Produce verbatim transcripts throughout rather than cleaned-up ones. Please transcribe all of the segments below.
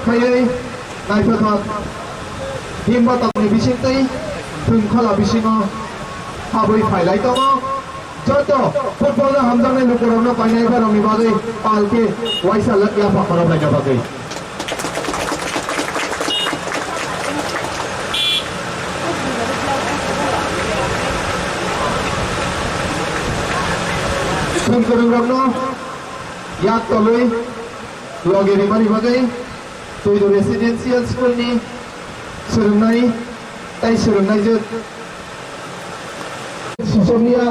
Phaiwi naithothok himba tokni bisingtwi thwngkhola bisingo habwi phailai tongo. Joto football no hamjaknai lukurokno painai borokni bagwi palki waisa yapha khorok laina bagwi. Thwngkwrwngrokno yak tolwi logi rimani bagwi Tuidu Residential School ni swrwngnai tai swrwngnai jwk. Sisokliya.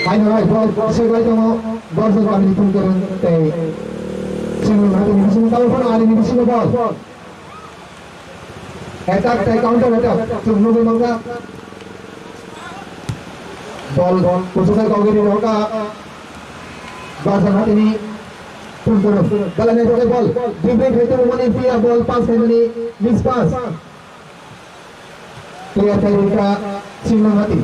Haino hai bol seklai tongo, Borjor kamini Thwngkwrwng tei Singlung Hatini bisingo tabuk phano arini bisingo bol. Attack tei counter attack chwng nugwi mankha. Bol kuchukai kogiri rohorkha. Borjor Hatini Thwngkwrwng. Belai naithokjak bol. Dribbling khai tongmani phiya bol pass khaimani miss pass. Player khairikha Singlung Hati.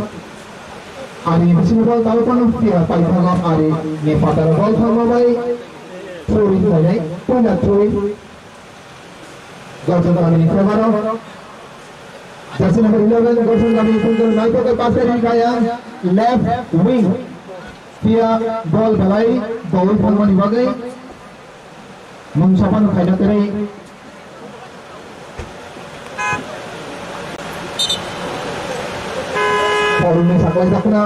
Arini bisingo bol tabuk phano phiya paithago arini phataro bol thangma bai throw-in khainai, puila throw-in. Gorjon kamini favour-o. Jersey number eleven, Gorjon kamini Thwngkwrwng naithokjak pass khairikha yang left wing. Phiya bol belai bowui thangmani bagwi mungsa phano khaina kwrwi. Foul ni saklaijakna.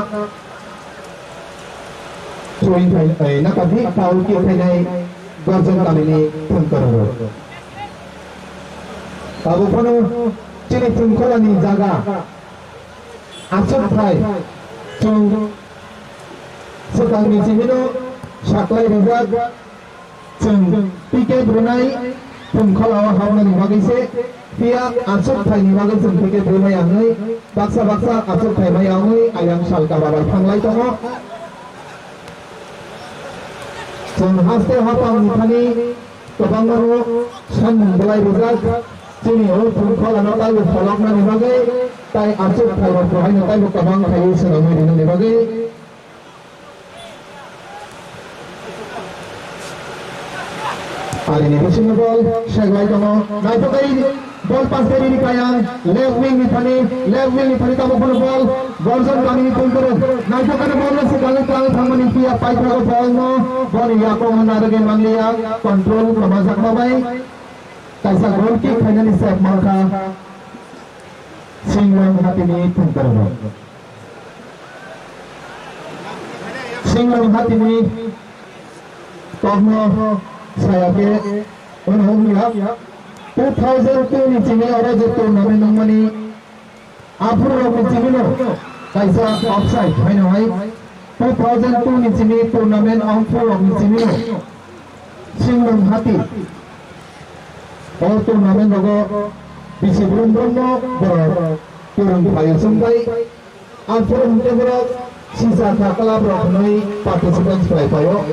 Throwing khai, eh, nakadi foul kick khainai Gorjon kamini Thwngkwrwng. Tabuk phano chini Thwngkholani jaga. Achukthai chwng swkangni chimino saklai rijak, chwng ticket rwnai Thwngkholao habnani bagwi se, phiya achukthaini bagwi chwng ticket rwmaya hwnwi baksa baksa achukthai maya wngwi ayang salka babai thanglai tongo. Chwng haste hapang ni thani kwbangma no samung belai rijak. Chini o Thwngkholano taibo pholoknani bagwi, tai achukthai rok bo haino taibo kwbang khaiwi swnamwi rinani bagwi. Arini bisingo bol seglai tongo. Naithok khe bol pass khe rini kayang. Left wing ni thani, left wing ni thani tabuk phano bol. Gorjon kamini Thwngkwrwng. Naithok khe bol no swkangwi twlangwi thangmani phiya paithago bol no. Boni yakungo narwgwi manliya. Control kwmajakma bai. Kaisa goal kick khainani save mankha. Singlung Hatini Thwngkwrwng. Singlung Hatini kokno saya khe ono wngya. Two thousand two ni chini oro je tournament wngmani aphuru rokni chimino kaisa offside haino hai. Two thousand two ni chini tournament aphuru rokni chimino Singlung Hati. O tournament rogo bisi brum brum no borok kwrwng phaio chwng bai. Aphuru hwnkhe borok sisa kha club rok hwnwi participants khlai phaio.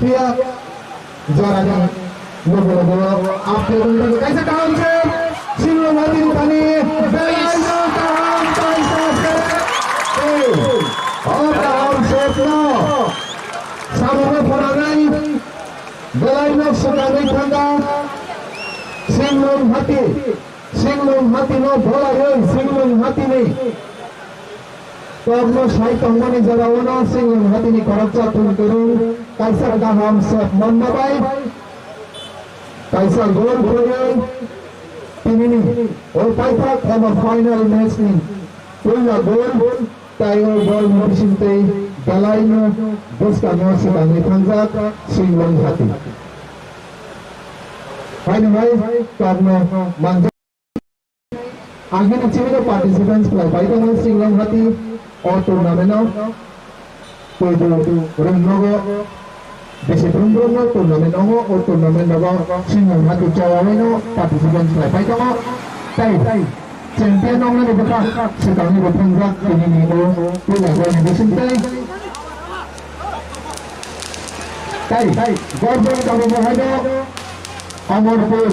Phiya jorani logo logo update wngwi kaisa kaham se Singlung Hatini thani belai no kaham kaisa se. Hey, o kaham se no. Samungo phwrwngwi belai no swkangwi thangkha Singlung Hati. Singlung Hati no bolaiwi Singlung Hatini kokno sai tongmani jorao no Singlung Hatini khoroksa Thwngkwrwng kaisa kaham save manna bai kaisa goal khwlwi tinini o paithak eba final match ni puila goal. Tai o bol ni bisingtwi belai no bwskango swkangwi thangjak Singlung Hati. Haino hai kokno manjak. Agini chimino participants khlai pai tongo Singlung Hati o tournament o. Poidu rwng nogo bisi brum brum no tournament wngo, o tournament nogo Singlung Hati chayawino participants khlai pai tongo. Tai champion wngnani bwkha swkangni bo thwngjak tini ni o puila bol ni bisingtwi. Tai Gorjon kami bo haino Amarpur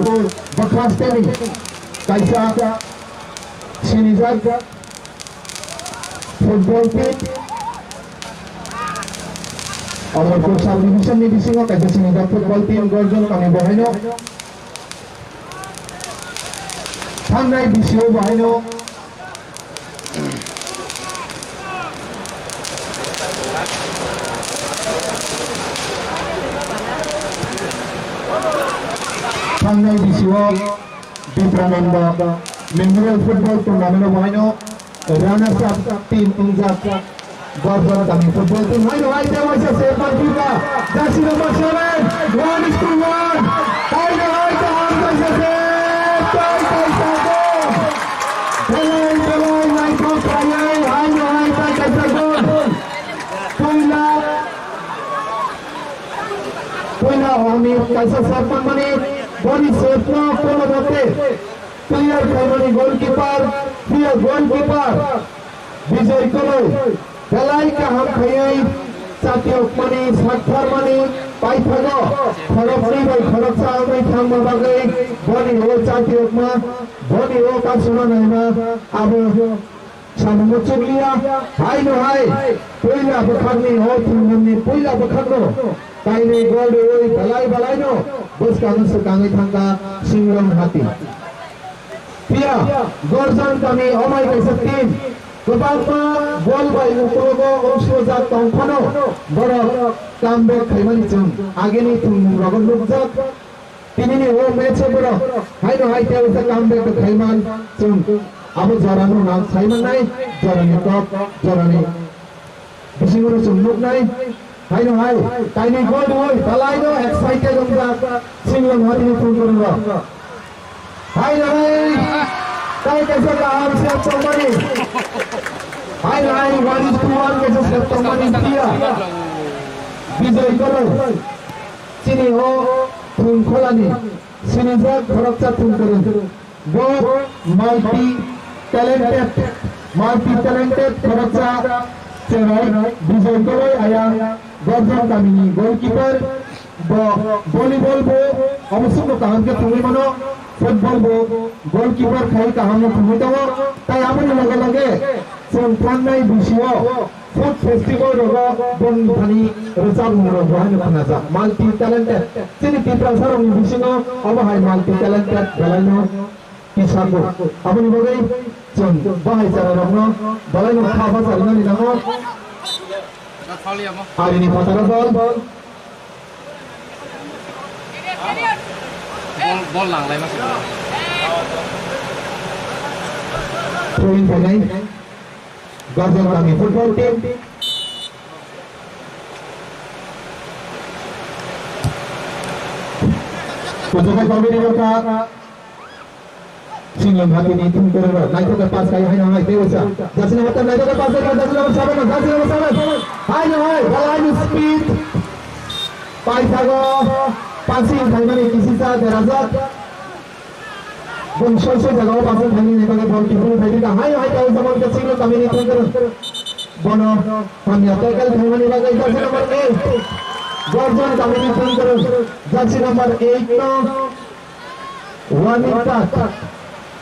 bwkha steni kaisa sinijak football pitch. Amarpur sub division ni bisingo kaisa sinijak football team Gorjon kami bo haino. Thangnai bisio bo haino. Thangnai bisio Biprananda Memorial Football Tournament o bo haino runners up team wngjak Gorjon kami football team. Haino hai tei waisa se Parpita, jersey number seven, one is to one. Haino hai tei ham kaisa se, tai kaisa goal. Belai, belai naithok khlaiwi, haino hai tei kaisa goal. Puila, puila hwnwi kaisa save manmani, boni save no kono bote. Clear khaimani goalkeeper, clear goalkeeper, Bijoy Koloi, belai kaham khaiwi chatiyokmani, saktharmani, paithago, khoroknwi bai khoroksa wngwi thangma bagwi, boni o chatiyokma, boni o kasuma naima, abo Samung chukliya, haino hai, puila bwkhakni, o thwngmungni puila bwkhakno, kainwi gol rwui belai belaino bwskango swkangwi thangkha Singlong hati. Phiya, Gorjon kami omai kaisa team, kwbangma gol bai uklogo wngsojak tong phano, borok comeback khaimani chwng agini thwngmungrogo nukjak. Tinini o match o borok haino hai tei usa comeback khe khaiman chwng abo jorano nang saimannai, jorani kok, jorani bisingo chwng nuknai. Haino hai kainwi gol rwui belaino excited wngjak Singlong hatini thwngkwrwngrok. Haino hai tai kaisa kaham sep tongmani. Haino hai one is to one kaisa sep tongmani phiya Bijoy Koloi. Chini o thwng kholani sinijak khoroksa thwngkwrwng. Bo multi talented, multi talented khoroksa cherai Bijoy Koloi Ayang, Gorjon kamini goalkeeper. Bo volleyball bo omo swkno kaham khe thwngwi mano, football bo goalkeeper khai kaham no thwngwi tongo. Tai aboni loge loge chwng thangnai bisio Food festival rogo boni thani rwchapmung rok bo haino khnajak. Multi talented. Chini Tiprasa rokni bisingo obo hai multi talented belaino tisago. Aboni bagwi chwng bahai chara rokno belaino kha bacharinani nango. Arini phataro bol. Bol, bol nang lai ma se. Throw-in khainai. Gorjon kami football team. Kuchukai committee rokha. Singlong hatini thwngkwrwng rok naithok khe pass khai haino hai tei usa. Jersey number ten naithok khe pass khai jersey number seven, jersey number seven. Haino hai, belaini speed. Paithago passing khaimani kisisa derajak. Bung soi soi jagao passing khaimani bagwi bol kifuru khai dita. Haino hai tei usa bol khe Singlong kamini thwngkwrwng. Bono hamya tackle khaimani bagwi jersey number eight. Gorjon kamini thwngkwrwng jersey number eight no. Warning card.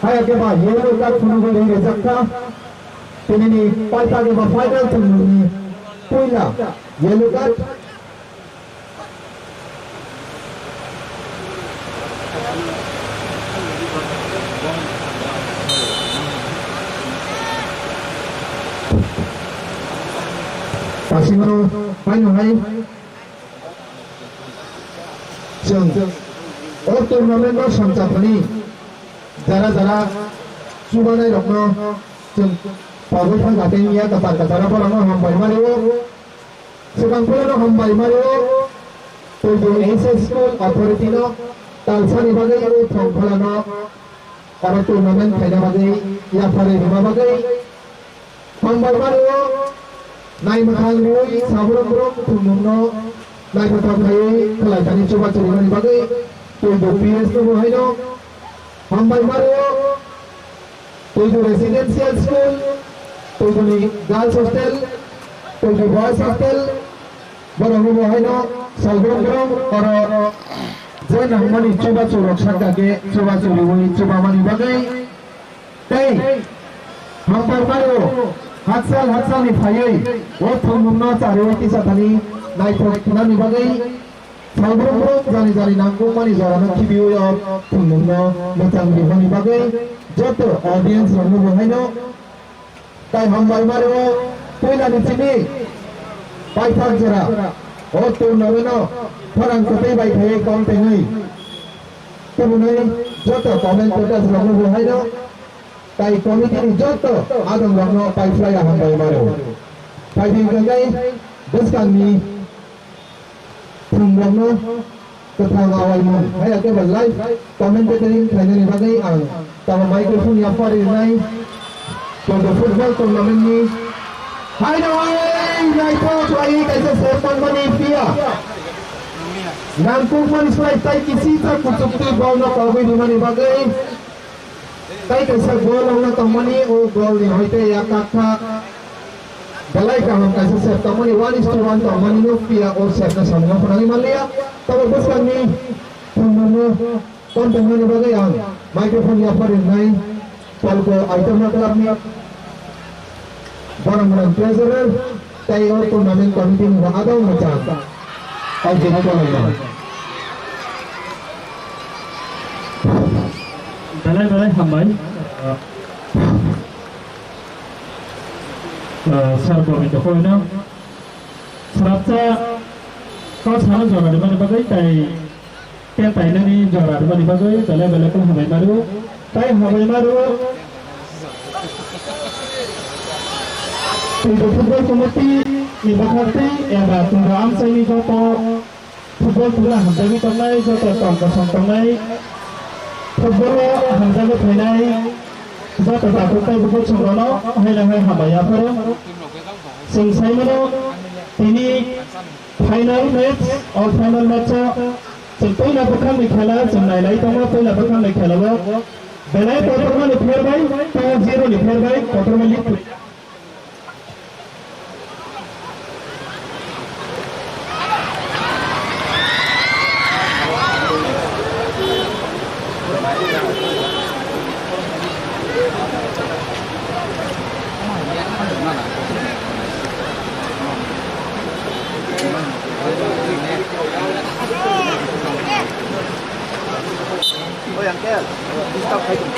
Haya khe ba yellow card phunugwi rijak kha. Tinini paita khe ba final thwngmungni puila yellow card. Pasingno paino hai. Chwng o tournament no samchaphani jara jara chubanai rokno chwng pogwi thangkha tei miya kwtal kwtal borokno hambai mani o. Swkang phano hambai mani o. Poito H S School authority no talsani bagwi o thong phalano oro tournament khaina bagwi yaphari rwma bagwi. Hambai mani o, naimwthang riui saborok borok thwngmungno naimwthang khaiwi khwlai thani chubachu rwmani bagwi Poito P S no bo haino. Hambai mani o, Poito Residential School, Poito ni Girls Hostel, Poito Boys Hostel, borok no bo haino salbrum brum oro je nangmani chubachu rok sakha khe chubachu riui chubamani bagwi. Tei hambai mani o, hakchal hakchalni phaiwi o thwngmungno chariui tisa thani Naithok khnani bagwi salbrum brum jani jani nangkukmani jorano khibiwi o thwngmungno mwchang rihorni bagwi joto audience rokno bo haino tai hambai mano. Puilani simi paithak jora o tournament-o khorang kwtwi bai khaiwi kom tengwi tubunwi joto commentators rokno bo haino tai committee ni joto adong rokno paiphlai hambai mano. Phaidi hwnkhe bwskangni thwngmungno kwthang awaimung, hai khe ba live commentary khlainani bagwi ang tamo microphone yapharwi rinai Podo football tournament ni haino hai naithok khlaiwi kaisa sep manmani phiya nangkukmani slai tai kisi ta kuchuktwi ball no togwi rimani bagwi. Tai kaisa goal wngna tongmani, o goal ni hoite ya kakha belai kaham kaisa sep tongmani, one is to one tongmani no phiya o sep no samung phwnangwi manliya. Tamo bwskangni thwngmungno kon tongmani bagwi ang microphone yaphar rinai Polko Aitama Club ni borok mwnang treasurer tei o tournament committee ni bo adong mwchang. Kaijak kwlwng no. Belai belai hambai. Ah, ah, Sir Govindo Koino. Srapsa kok sana jora rimani bagwi tai Pen painani jora rwmani bagwi belai belai khe hambai maro. Tai hambai maro. Twibo football committee ni bwkhaktwi eba Twibo amchaini joto football tula hamjagwi tongnai, joto tong kosong tongnai, football o hamjagwi phainai joto takhuk tai bukhuk songrokno haino hai hambai yapharo. Chwng saimano tini final match, o final match o chwng puila bwkhakni khela chwng nailai tongo, puila bwkhakni khela o belai kotorma ni pherbai, two zero ni pherbai kotorma lead. Oi, uncle, disturb khai tong.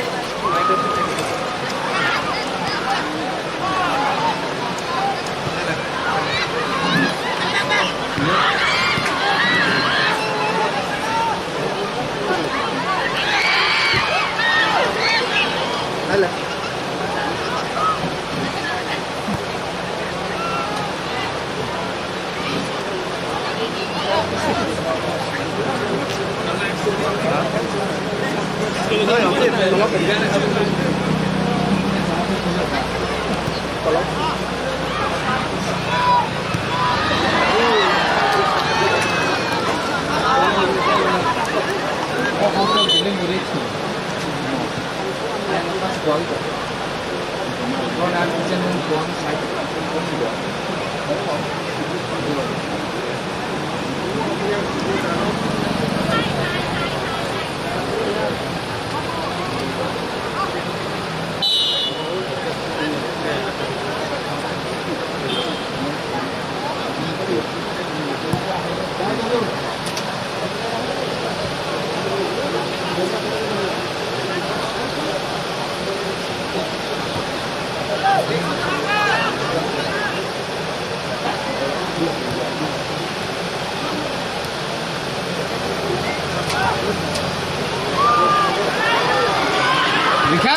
Rikha.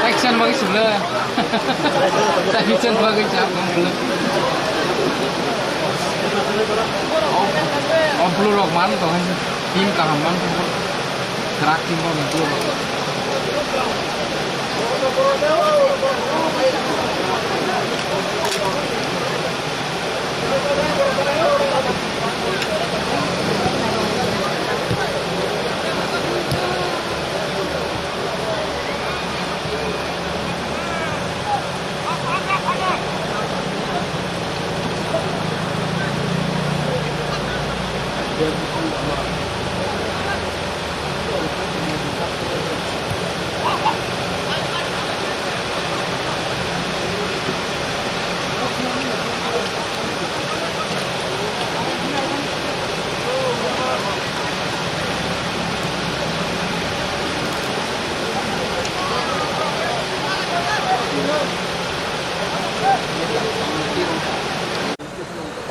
Action bagi sebelah. Action bagi siap. Oh, oh, blue rock man tuh. Team kaham man tuh. Kerak team man blue rock.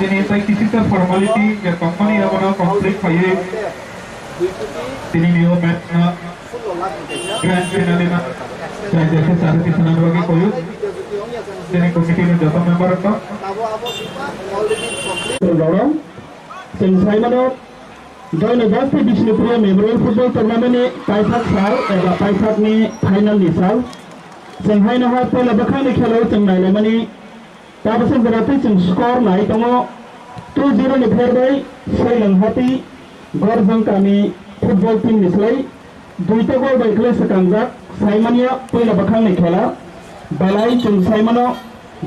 Tini tei kisita formality je tongmani abono complete khaiwi tini ni o match no grand finale no jai jai khe charwi tisana bagwi koyo. Tini committee ni joto member rok no. Chwng saimano Doino Jasti Bishnupriya Memorial Football Tournament ni paithak sal eba paithak ni final ni sal. Chwng haino hai puila bwkhakni khelo chwng nailaimani. Tabaswk jora twi chwng score nai tongo. Two zero ni pher bai Sailang Hati Gorjang kami football team ni slai duita gol bai khlai swkangjak saimanya puila bwkhakni khela. Belai chwng saimano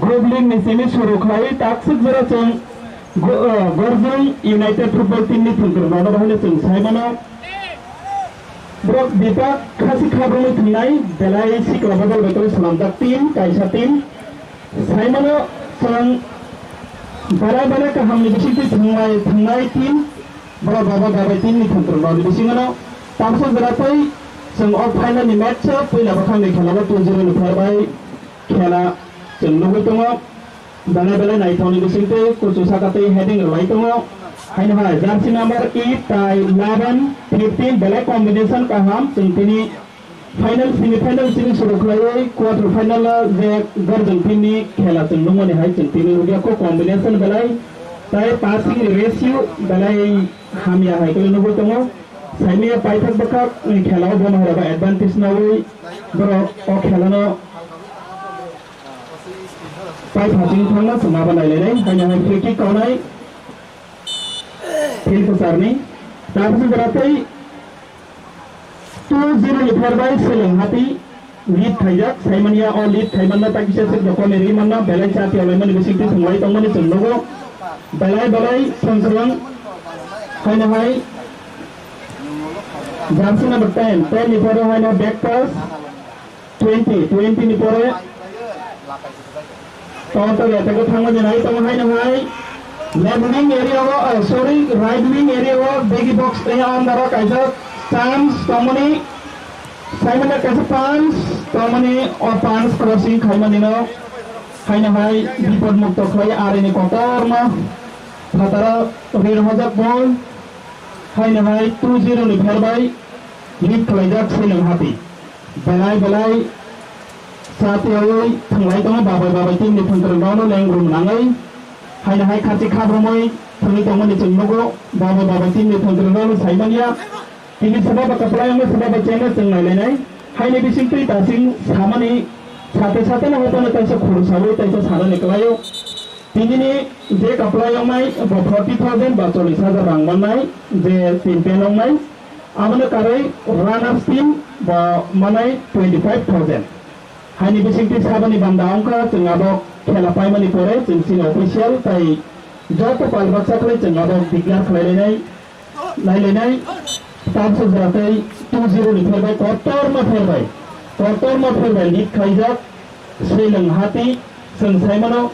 group league ni simi suru khlai takswk jora chwng Go-, uh, Gorjang United football team ni thwngkwrwng rok no bahai no chwng saimano. Borok bipak khasi khabrumwi thwngnai, belai sikla bodol bai kwrwi swnamjak team, kaisa team. Saimano chwng belai belai kahamni bisingtwi thwngnai, thwngnai team, borok baba babai team ni thwngkwrwng rokni bisingano tamsa jora tei chwng o final ni match o puila bwkhakni khela o two zero ni pher bai khela chwng nugwi tongo. Belai belai naithokni bisingtwi kuchu saka tei heading rwlai tongo. Haino hai jersey number eight tai eleven, fifteen belai combination kaham chwng tini final, semi final simi suru khlaiwi quarter final o je Gorjang team ni khela chwng nukmani hai chwng tini rwgya kho combination belai tai passing ni ratio belai hamya hai khe nugwi tongo. Saimanya paithak bwkhak ni khela o bono hai advantage nawi borok o khela no Pai phating thangna chwng abo nailainai, haino hai free kick kaunai field kwcharni. Tabukni jora tei two zero ni pher bai Sailang Hati lead khaijak, saimanya o lead khaimanna ta kisa swk dokoni ri manna, belai cha tiyalaimani bisingtwi thwnglai tongmani chwng nugo. Belai belai thwngkwrwng haino hai jersey number ten, ten ni pore haino back pass, twenty, twenty ni pore counter attack o thangmani nai tongo haino hai left wing area o, oh, sorry, right wing area o begi box tei under o kaisa chance tongmani, saimanya kaisa punch tongmani, o punch crossing khaimani no haino hai bipod mukto khlai arini kotorma phataro rir hojak ball haino hai two zero ni pher bai lead khlaijak Sailang Hati. Belai belai cha tiyoi thwnglai tongo, babai babai team ni thwngkwrwng rokno lengrum nangwi. Haino hai khachi khabrumwi thwngwi tongmani chwng nugo, babai babai team ni thwngkwrwng rokno saimanya. Tini soba ba kwplai wngwi soba ba chengno chwng nailainai. Haini bisingtwi tasing samani sate sate no hotono kaisa khursawi kaisa sanani kwlaio. Tinini je kwplai wngnai bo forty thousand ba chollish hajar rang mannai je champion wngnai. Aboni karwi runners team bo manai twenty five thousand. Haini bisingtwi saboni banda wngkha chwng abo khela paimani pore chwng chini official tai joto pal baksa khlai chwng abo declare khlailainai, nailainai. Tamsuk jora tei two zero ni pherbai kotorma pherbai, kotorma pherbai lead khlaijak. Sailang Hati, chwng saimano,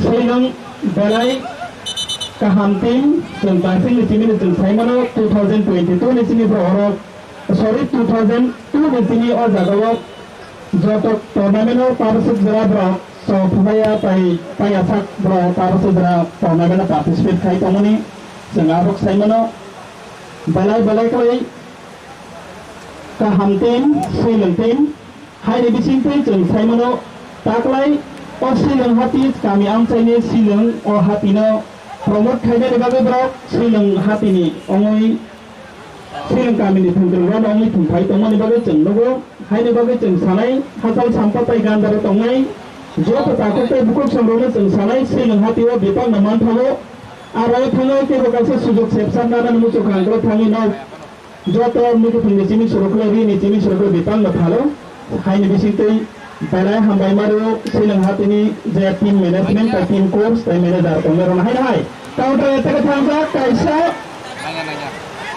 Sailang belai kaham team, chwng basing ni simi ni chwng saimano, two thousand twenty-two ni simi borok, sorry, two thousand two ni simi o jaga o joto tournament o tabasuk jora borok chong thumaya tai paya sak borok tabasuk jora tournament o participate khai tongmani chwng abok saimano, belai belai khlai kaham team, Sailang team. Haini bisingtwi chwng saimano taklai o Sailang hati kami amchaini Sailang o hatino promote khainani bagwi borok Sailang hatini ongwi Sailang kamini thwngkwrwng rokno ongwi thwngphai tongmani bagwi chwng nugo. Haini bagwi chwng sanai hachal sampa tai gandaro tongnai joto takhuk tei bukhuk songrokno chwng sanai Sailang hatio bipakno manthogo. Aro thangwi kebo kaisa sujok sepsakna nani muchung khangkhe thangwi no. Joto mukuthungni chini surukle, rini chini surukle bipang no phalo. Haini bisingtwi belai hambai mario, Sailang hatini je team management, tai team coach, tai manager tongna rona haino hai. Counter attack thangjak, kaisa.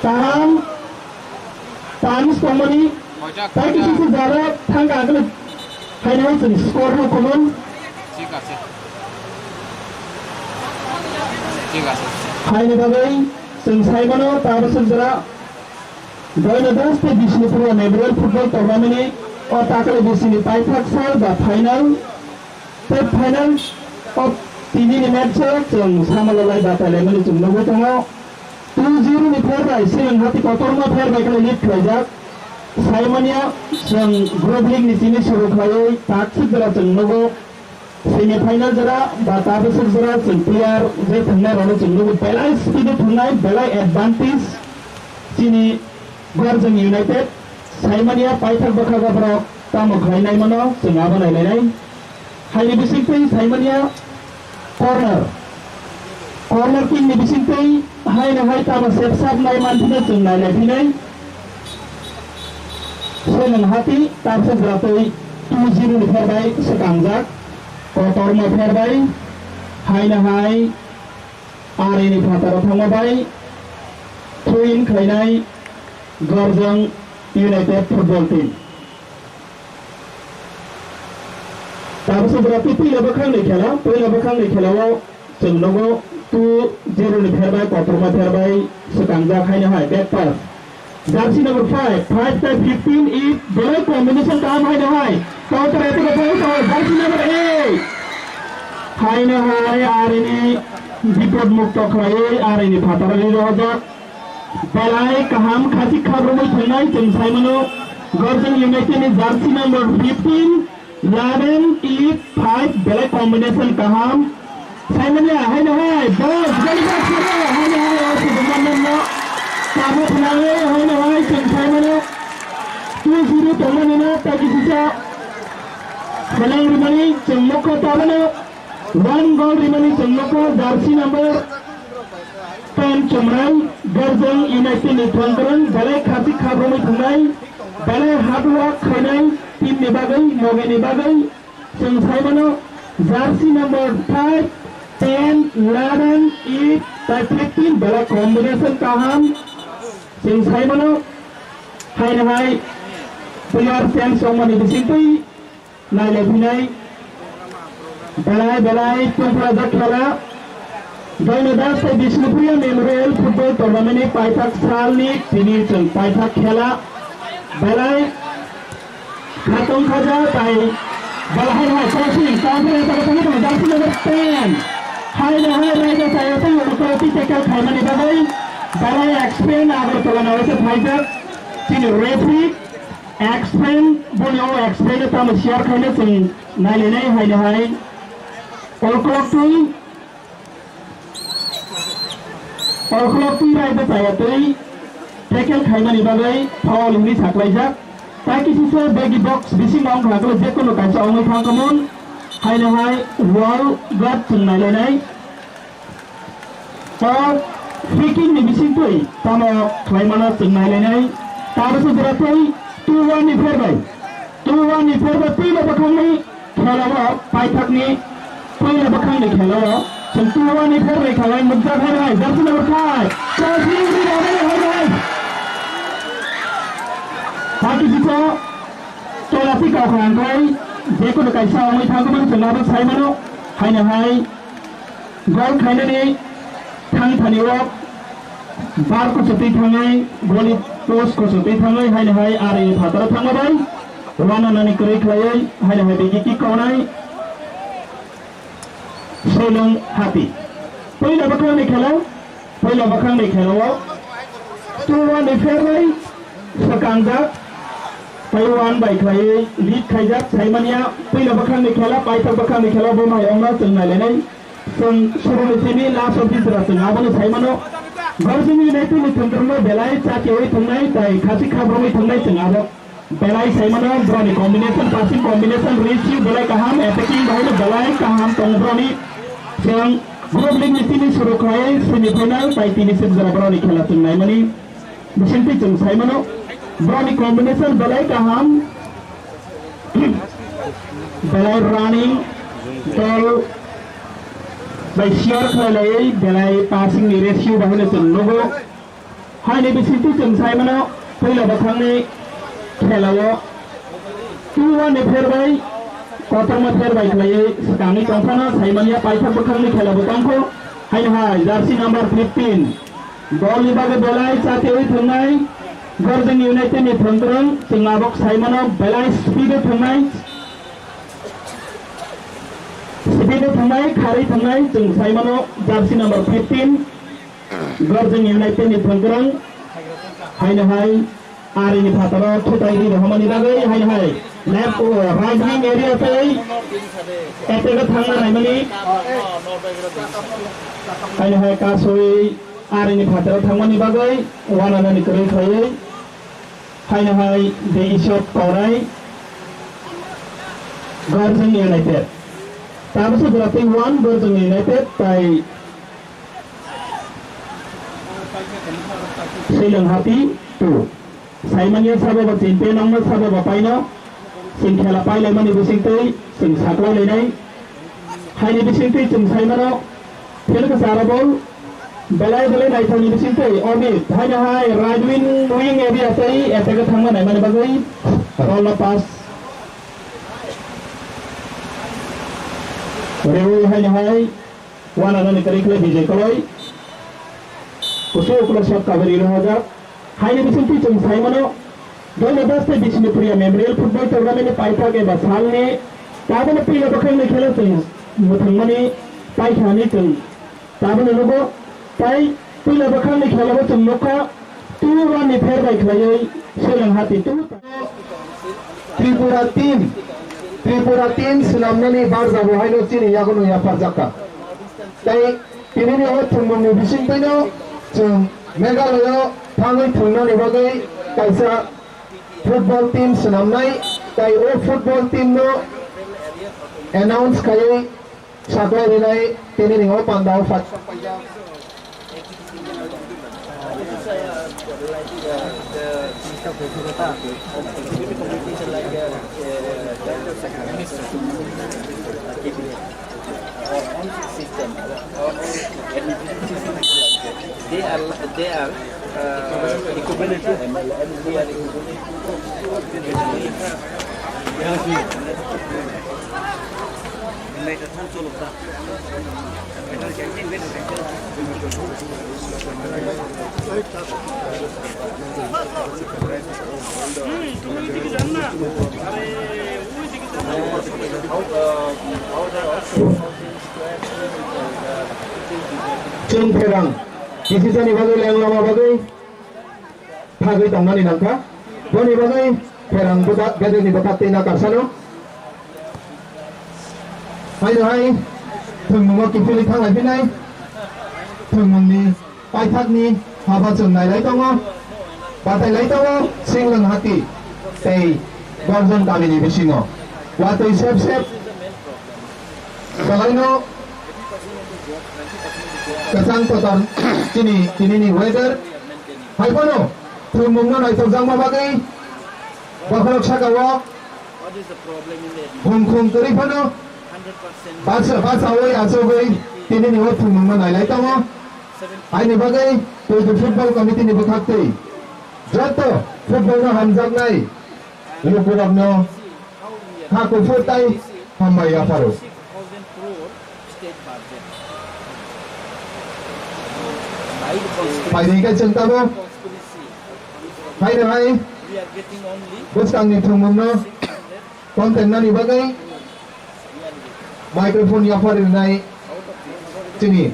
Kaham. Punch tongmani. Tai kisi si jara thangka agli. Haino hai chini score no common. ঠিক আছে। ঠিক আছে। Haini bagwi chwng saimano tabasuk jora. Doino Das tei Bishnupriya Memorial Football Tournament ni o takle bisini paithak sal ba final tei final o Tini ni match o chwng Samalolai batai laimani chwng nugwi tongo. Two zero ni pher bai Siring Hati kotorma pher bai kheno lead khlaijak. Saimanya chwng group league ni tini suru khlaiwi takswk jora chwng nugo. Semi final jora ba tabaswk jora chwng player je thwngnai rokno chwng nugo. Belai speed o thwngnai, belai advantage. Chini Gorjong United, saimanya paithak bwkha borok tamo khlai naimano chwng abo nailainai. Haini bisingtwi saimanya corner. Corner kick ni bisingtwi haino hai tamo sepsap nai manphino chwng nailaiphinai. Seneng Hati tabsa jwratwi two zero ni pher bai swkangjak. Kotorma pher bai haino hai R A ni phataro thangma bai throw in khlainai Gorjong United football team. Tabsa jwratwi puila bwkhakni khela, puila bwkhakni khelao chwng nugo two zero ni pher bai, kotorma pher bai swkangjak haino hai back pass. Jersey number five, five tei fifteen i belai combination kaham haino hai. Counter attack o thangwi tongo jersey number eight. Haino hai R A ni bipod mukto khlaiwi R A ni phataro rwi rohorjak. Belai kaham khachik khabrumwi thwngnai chwng saimano. Gorjong United ni jersey number fifteen, eleven, eight, five belai combination kaham. Saimanya haino hai, boss, goli boss karo, haino hai, o sujuma nonno. Tamo thwnangwi haino hai chwng saimano. Two zero tongmani no, tagi sisa. Khalang rimani chwng nokho tabano. One goal rimani chwng nokho, jersey number ten chumrai, Gorjong United ni thwngkwrwng, belai khachik khabrumwi thwngnai, belai hard work khainai, team ni bagwi, mogeni bagwi, chwng saimano, jersey number five, ten, eleven, eight, tei fifteen, belai combination kaham, chwng saimano, haino hai player change wngmani bisingtwi, Nailai phinai belai belai tongphrajak khela. Doino Das tei Bishnupriya Memorial Football Tournament ni paithak salni tini chwng paithak khela belai khatong khaja tai belai hai hai crossing, tamphre tabuk tangwi tongo jersey number ten. Hai no hai raida chaya tei ulo kolo twi tackle khaimani bagwi belai experience Agartala ni waisa phaijak chini referee. Explain, boni o explain tamo share khaina chwng nailainai haino hai. All clock twi, all clock twi raida chaya twi tackle khaimani bagwi foul hwnwi saklaijak. Tai kisi se bagi box bisingo wngkha khe jekono kaisa wngwi thangkhamung haino hai wall guard chwng nailainai. O free kick ni bisingtwi tamo khlaimano chwng nailainai. Tabukhe jora tei two one ni pherbai. Two one ni pherbai puila bwkhakni khelao paithakni puila bwkhakni khelao chwng two one ni pherbai khalai nukjak hai hai jersey number five. Jersey number five hai hai. Hati jito tola tikau khangkhai jekono kaisa wngwi thangkhe chwng abo saimano haino hai. Gol khainani thangthani o bar kuchutwi thangwi goli post kuchutwi thangwi haino hai R A ni phataro thangma bai wananani kwrwi khlaiwi haino hai bigi kick kaunai Soilung Hati. Puila bwkhakni khela, puila bwkhakni khelao two one ni pherbai swkangjak, tei one bai khlaiwi lead khaijak, saimanya puila bwkhakni khela, paithak bwkhakni khela bo mai wngno chwng nailainai. Chwng suruni simi last of this ra chwng abono saimano. Gorjini United ni thwngkwrwngno belai chakiwi thwngnai, tei khachik khabrumwi thwngnai chwng abo belai saimano. Boroni combination, passing combination, ratio belai kaham, attacking bahaino belai kaham tongo boroni. Chwng group league ni tini suru khlai semi final, tei tini sep jora boroni khela chwng naimani. Bisingtwi chwng saimano, borokni combination belai kaham, belai running, dol bai share khlailaiwi belai passing ni ratio bahai no chwng nugo. Haini bisingtwi chwng saimano, puila bwkhakni khelao two one ni pherbai, kotorma pherbai khlaiwi swkangwi tongphano saimanya, paithak bwkhakni khelabo tongkho. Haini hai jersey number fifteen. Dol ni bagwi belai chatewi thwngnai, Gorjing United ni thwngkwrwng, chwng abok saimano belai speed o thwngnai. Sibino thangnai, kharwi thangnai, chwng saimano jersey number fifteen, Gorjing United ni thwngkwrwng, haino hai arini phataro thutai ri rohormani bagwi, haino hai left, uh, right wing area tei attack o thangna naimani, haino hai kasui arini phataro thangmani bagwi wananani kwrwi khlaiwi. Haino hai de isok korai Gorjing United. Tabukhe jora tei one Gorjing United tai Sailang Hati two. Saimanya sabo ba chinte nongma sabo ba paino. Sing khela pailaimani bisingtwi sing saklailainai. Haini bisingtwi chwng saimano, field kwcharo ball belai belai naithokni bisingtwi Omit, haino hai right wing, wing area tei attack o thangma naimani bagwi ball no pass rwi haino hai wananani kwrwi khlai Bijay Koloi. Kusu ukulok shot kabari rwhajak. Haini bisingtwi chwng saimano, dui hajar dos tei Bishnupriya Memorial Football Tournament ni paithak eba salni tabukni puila bwkhakni khela chwng mwthangmani paikha hinwi chwng tabukno nugo. Tai puila bwkhakni khelao chwng nukha two one ni pher bai khlaiwi Sailang Hati two. Tripura team, Tripura team swnamnani barjabo haino chini yagono yapharjakha. Tai tinini o thwngmungni bisingtwino chwng Meghalaya o thangwi thwngnani bagwi kaisa football team swnamnai, tai o football team no announce khaiwi saklai rinai tinini o pandao phai. They are, they are, uh, equivalent to M L A, and we are equivalent to Chwng pherang, kisisani bagwi leng lama bagwi thagwi tongnani nangkha. Boni bagwi pherang bwthak, bedekni bwthak tei nakarsano. Haino hai thwngmungo kiphilwi thanglai phinai. Thwngmungni paithakni haba chwng nailai tongo, batailai tongo, Singlwng Hati tei Gorjing kamini bisingo. Watwi sep sep belaino kwchang kotor chini tinini weather. Hai phano thwngmungno naithokjakma bagwi bokhorok sakao hungkhung kwrwi phano basa, basaui achugwi tinini o thwngmungno nailai tongo. Haini bagwi Twitu Football Committee ni bwkhaktwi joto football no hamjaknai lukurokno kha kuphur tai hambai yapharo. Phaidi khe chwng tabuk haino hai bwskangni thwngmungno content nani bagwi microphone yaphar rinai chini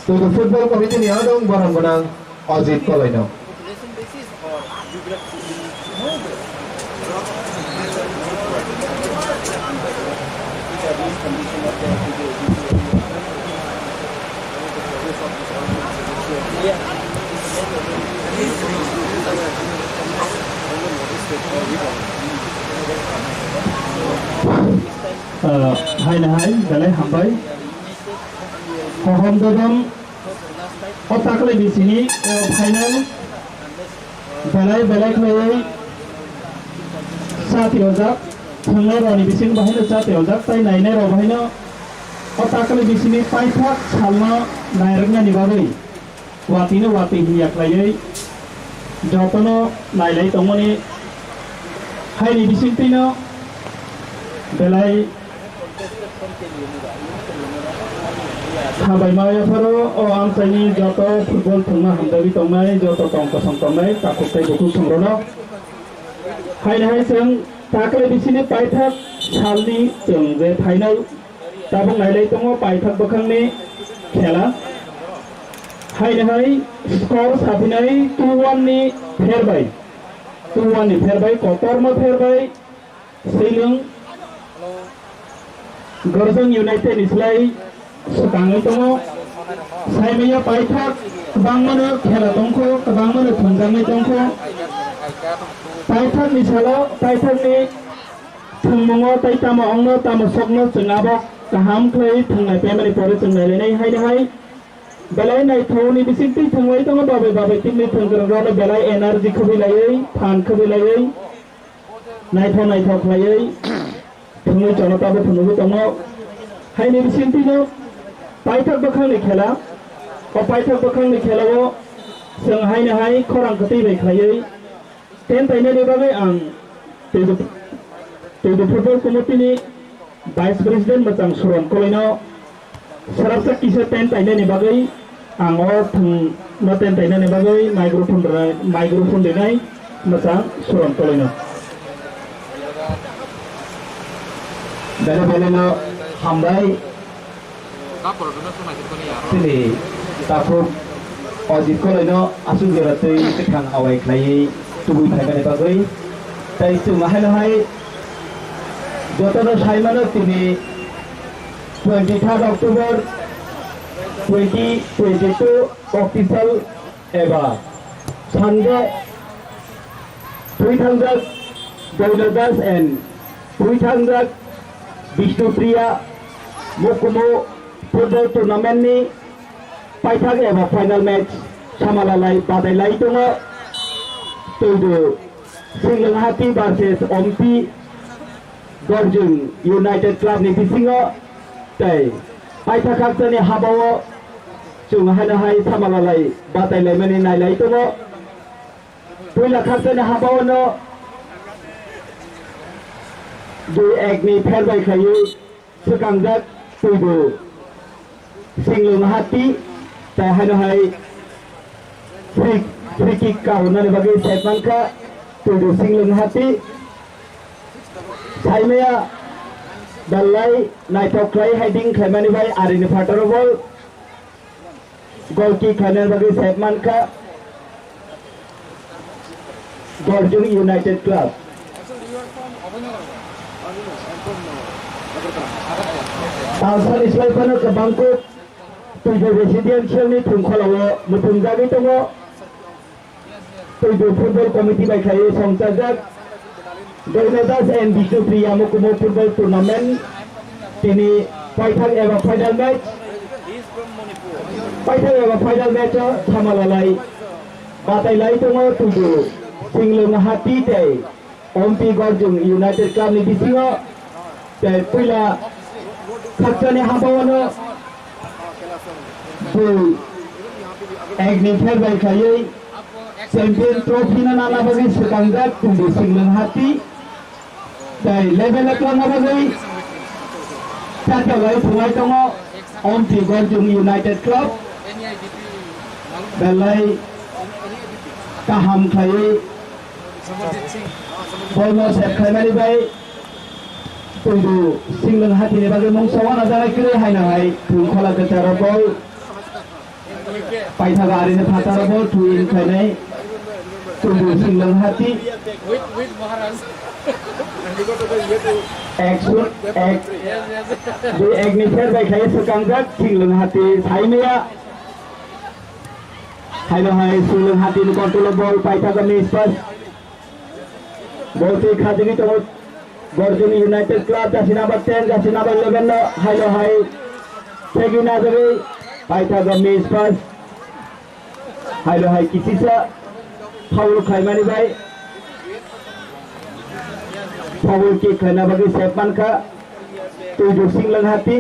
Twitu Football Committee ni adong borom gwnang Ajit Koloino. Ah, hai na hai, belai hambai. Hohom dodom, o takle bisini, eh, final. Belai belai khlaiwi chati ojak, thwngnai rokni bising bahaino chati ojak, tai nainai rok bahaino o takle bisini paithak salno nairwknani bagwi watwino watwi hinya khlaiwi jotono nailai tongmani haini bisingtwino belai Hambai ma yapharo o amchaini joto football thwngma hamjagwi tongnai, joto tong kosong tongnai, takhuk tei bukhuk songrono. Haino hai chwng takle bisini paithak salni chwng je phainai Tabuk nailai tongo paithak bwkhangni khela. Haino hai score saphinai two one ni pherbai. Two one ni pherbai, kotorma pherbai. Swilwng Gorjong United ni slai swkangwi tongo. Saimaya paithak kwbangmano khela tongkho, kwbangmano thwngjaknai tongkho. Paithakni salo, paithakni thwngmungo tei tamo ongno, tamo sokno chwng abo kaham khlaiwi thwngnai paimani pore chwng nailainai haino hai. Belai naithokni bisingtwi thwngwi tongo, babai babai team ni thwngkwrwngrokno belai energy khwbwi laiwi, phan khwbwi laiwi. Naithok naithok khlaiwi thwngwi chongo, tabo phunugwi tongo. Haini bisingtwino paithak bwkhakni khela, o paithak bwkhakni khelao chwng haino hai khorang kwtwi bai khlaiwi tent tainani bagwi ang Twidu, Twidu Football Committee ni Vice President mwchang Suron Koloino Sarabsa kisa tent tainani bagwi ang o thwng no tent tainani bagwi microphone rai-, microphone rinai mwchang Suron Koloino. Belai belai no hambai. Chini takhuk Ajit Koloino aswk jora twi kwthang awai khlaiwi tubui phaimani bagwi. Tai chwng haino hai jotono saimano tini twenty-third October twenty twenty-two official eba Sunday Thuithangjak Doino Das and Thuithangjak Bishnupriya Mukumu Football Tournament ni paithak eba final match samalalai badailai tongo. Twidu Singlwng Hati versus Ompi Gorjung United Club ni bisingo tei paithak khakchangni habao chwng haino hai samalalai batailaimani nailai tongo. Puila khakchangni habao no dui ek ni pherbai khlaiwi swkangjak Twidu Singlwng Hati, tei haino hai free, free kick kahornani bagwi sep mankha Twidu Singlwng Hati. Saimaya belai naithok khlai heading khlaimani bai arini phataro bol. Goal kick khlaina bagwi sep mankha Gorjung United Club. Talsani slai phano kwbangkuk Twidu Residential ni thwngkholao muthungjagwi tongo. Twidu Football Committee bai khlaiwi songchajak Doino Das and Bishnupriya Mukumu Football Tournament tini paithak eba final match, paithak eba final match o samalalai batailai tongo Twidu Singlwng Hati tei Ompi Gorjung United Club ni bisingo tei puila khakchangni habao no dui ek ni pherbai khlaiwi Champion Trophy no nana bagwi swkangjak Twidu Singlwng Hati. Tei level o kwlangna bagwi chatalai thwngwi tongo Ompi Gorjung United Club. Belai kaham khlaiwi bol no sep khlaimani bai Twidu Singlwng Hati ni bagwi mungsa wana janai kwrwi haino hai thwng khola kwcharo bol. Paithak arini phataro bo twi wng khainai Twidu Singlwng Hati. Ek su-, ek, dui ek ni pherbai khlai swkangjak Singlwng Hati saimaya. Haino hai Singlwng Hati ni control o bol paithak o miss pass. Bol twi khajagwi tongo Gorjung United Club, jersey number ten, jersey number eleven no haino hai thegwi najagwi paithago miss pass. Haino hai kisisa foul khlaimani bai foul kick khlaina bagwi sep mankha Twidu Singlwng Hati.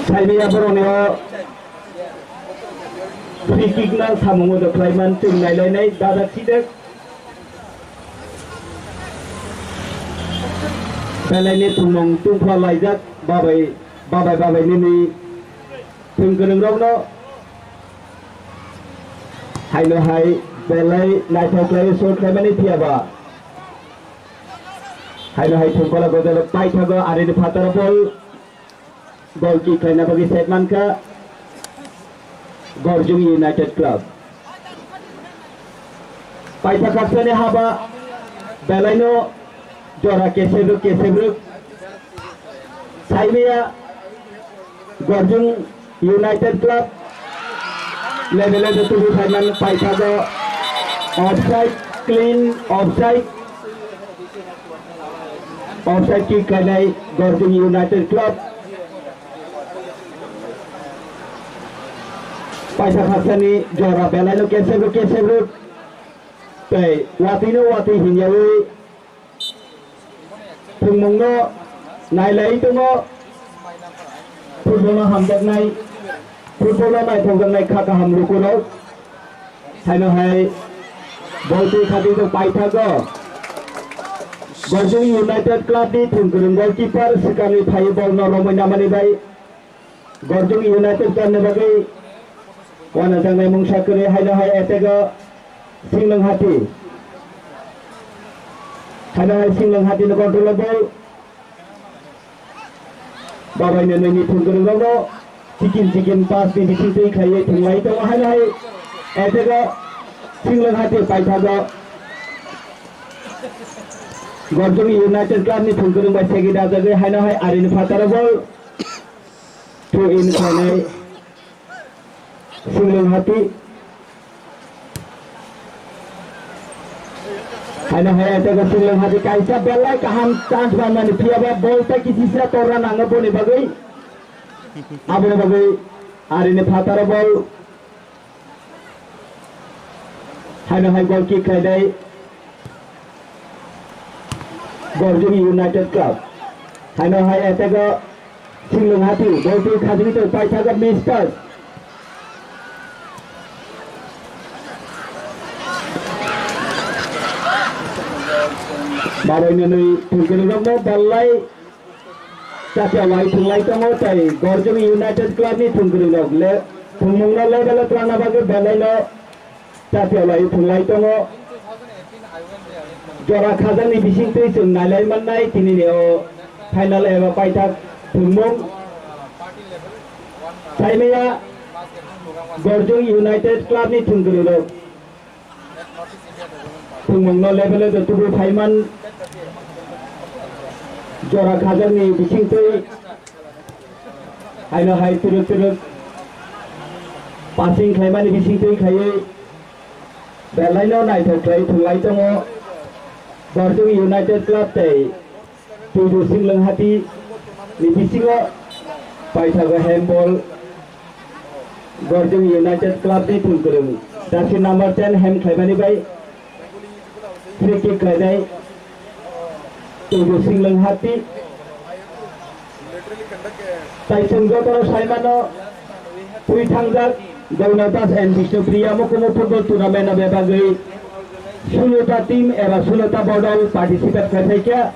Saimaya borokni o Free kick no samung o khlai man chwng nailainai dada thidek. Belai ni thwngmung tungphla laijak babai, babai, babai nini thwng kwrwng rok no. Haino hai belai naithok khlai shot khlaimani phiya ba. Haino hai thwngkholo godolo paithago arini phataro ball. Goal kick khlaina bagwi set mankha Gorjung United Club. Paitha kaksani haba belaino jora kesebruk kesebruk. Saimaya Gorjung United Club level o tubu phaiman paithago offside, clean offside. Offside kick khlainai Gorjung United Club. Paisa khasani jora belaino kesebruk kesebruk tei watwino watwi hinyawi thwngmungno nailai tongo. Football no hamjaknai, football no naithokjaknai kha kaham lukurok. Haino hai ball twi khatwi tong paithago. Gorjung United Club ni thwngkwrwng goalkeeper swkangni phaiwi ball no romwi namani bai Gorjung United Club ni bagwi wanajaknai mungsa kwrwi. Haino hai attack o Singlwng Hati. Haino hai Singlwng Hati ni control o ball. Babai no nini thwngkwrwng rokno chicken chicken pass ni bising twi khlaiwi thwnglai tongo. Haino hai attack o Singlwng Hati paithago. Gorjung United Club ni thwngkwrwng bai segwi dajagwi haino hai arini phataro ball throw in khlainai. Singlwng Hati. Haino hai attack o Singlwng Hati kaisa belai kaham chance manmani phiyaba ball ta kisisa torna nango boni bagwi. Aboni bagwi arini phataro ball. Haino hai goal kick khlainai. Gorjung United Club. Haino hai attack o Singlwng Hati, ball twi khajagwi tong paithago miss pass. Babai nwnwi thwngkwrwng rokno ballai. Chatia wai thwnglai tongo tei Gorjung United Club ni thwngkwrwng rok le thwngmung no level o twlangna bagwi belai no chatia wai thwnglai tongo. Jora khajak ni bising twi chwng nailai mannai tini ni o final eba paithak thwngmung. Saimaya Gorjung United Club ni thwngkwrwng rok. Thwngmungno level o tubu phaiman jora khajakni bisingtwi haino hai twrwk twrwk passing khlaimani bisingtwi khaiwi belaino naithok khlai thwnglai tongo Borjong United Club tei Tuidu Singlwng Hati ni bisingo paithago handball Gorjong United Club ni thwngkwrwng jersey number ten hem khlaimani bai free kick khlainai Tuidu Singlwng Hati. Tai chwng jotono saimano twi thangjak Doinadas and Bishnupriya Mukumu Football Tournament no bebagwi sulo ta team eba sulo ta bodol participate khlaikha.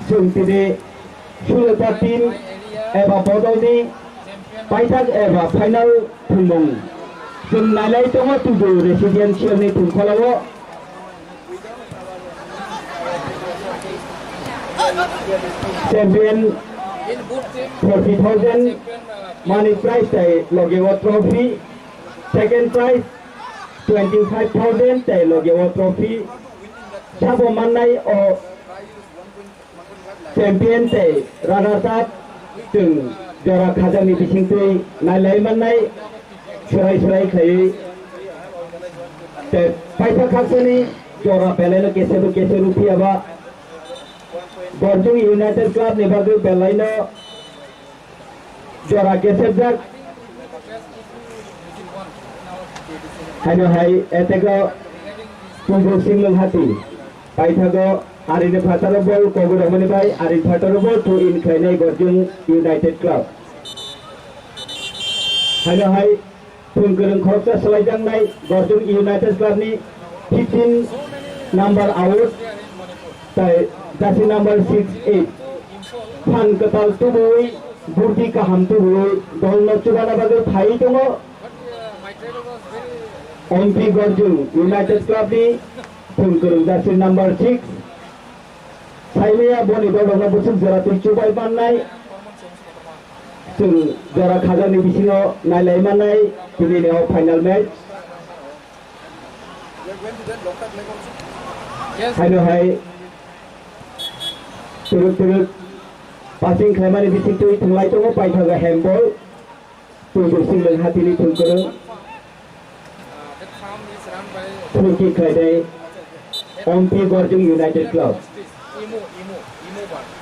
Chwng tini sulo ta team eba bodolni paithak eba final thwngmung chwng nailai tongo Tudu Residential ni thwngkholo o. Champion forty thousand money prize tei loge o trophy, second prize twenty five thousand tei loge o trophy sabo mannai o champion tei runner up chwng jora khajakni bisingtwi nailai mannai swrai swrai khlaiwi tei paithak khaksani jora belaino kesebo keseru phiyaba Borjong United Club ni bagwi belaino jora kesebjak. Haino hai attack o Tuidu Singlwng Hati. Paithago arini phataro ball kogwi rwmani bai arini phataro ball throw in khlainai Gorjong United Club. Haino hai thwngkwrwng khoroksa swlaijaknai Gorjong United Club ni fifteen number out tei jersey number six eight. Phan kwtal tubuwi, burti kaham tubuwi, dolno chubana bagwi phaiwi tongo. Ompi Gorjong United Club ni thwngkwrwng jersey number six, Thaimaya boni dolrokno bwswk jora twi chubai mannai. Chwng jora khajani bisingo nailai mannai tini ni o final match. Haino hai twrwk twrwk passing khlaimani bisingtwi thwnglai tongo, paithago handball. Twibo Singlwng Hatini thwngkwrwng. Free kick khlainai Ompi Gorjung United Club.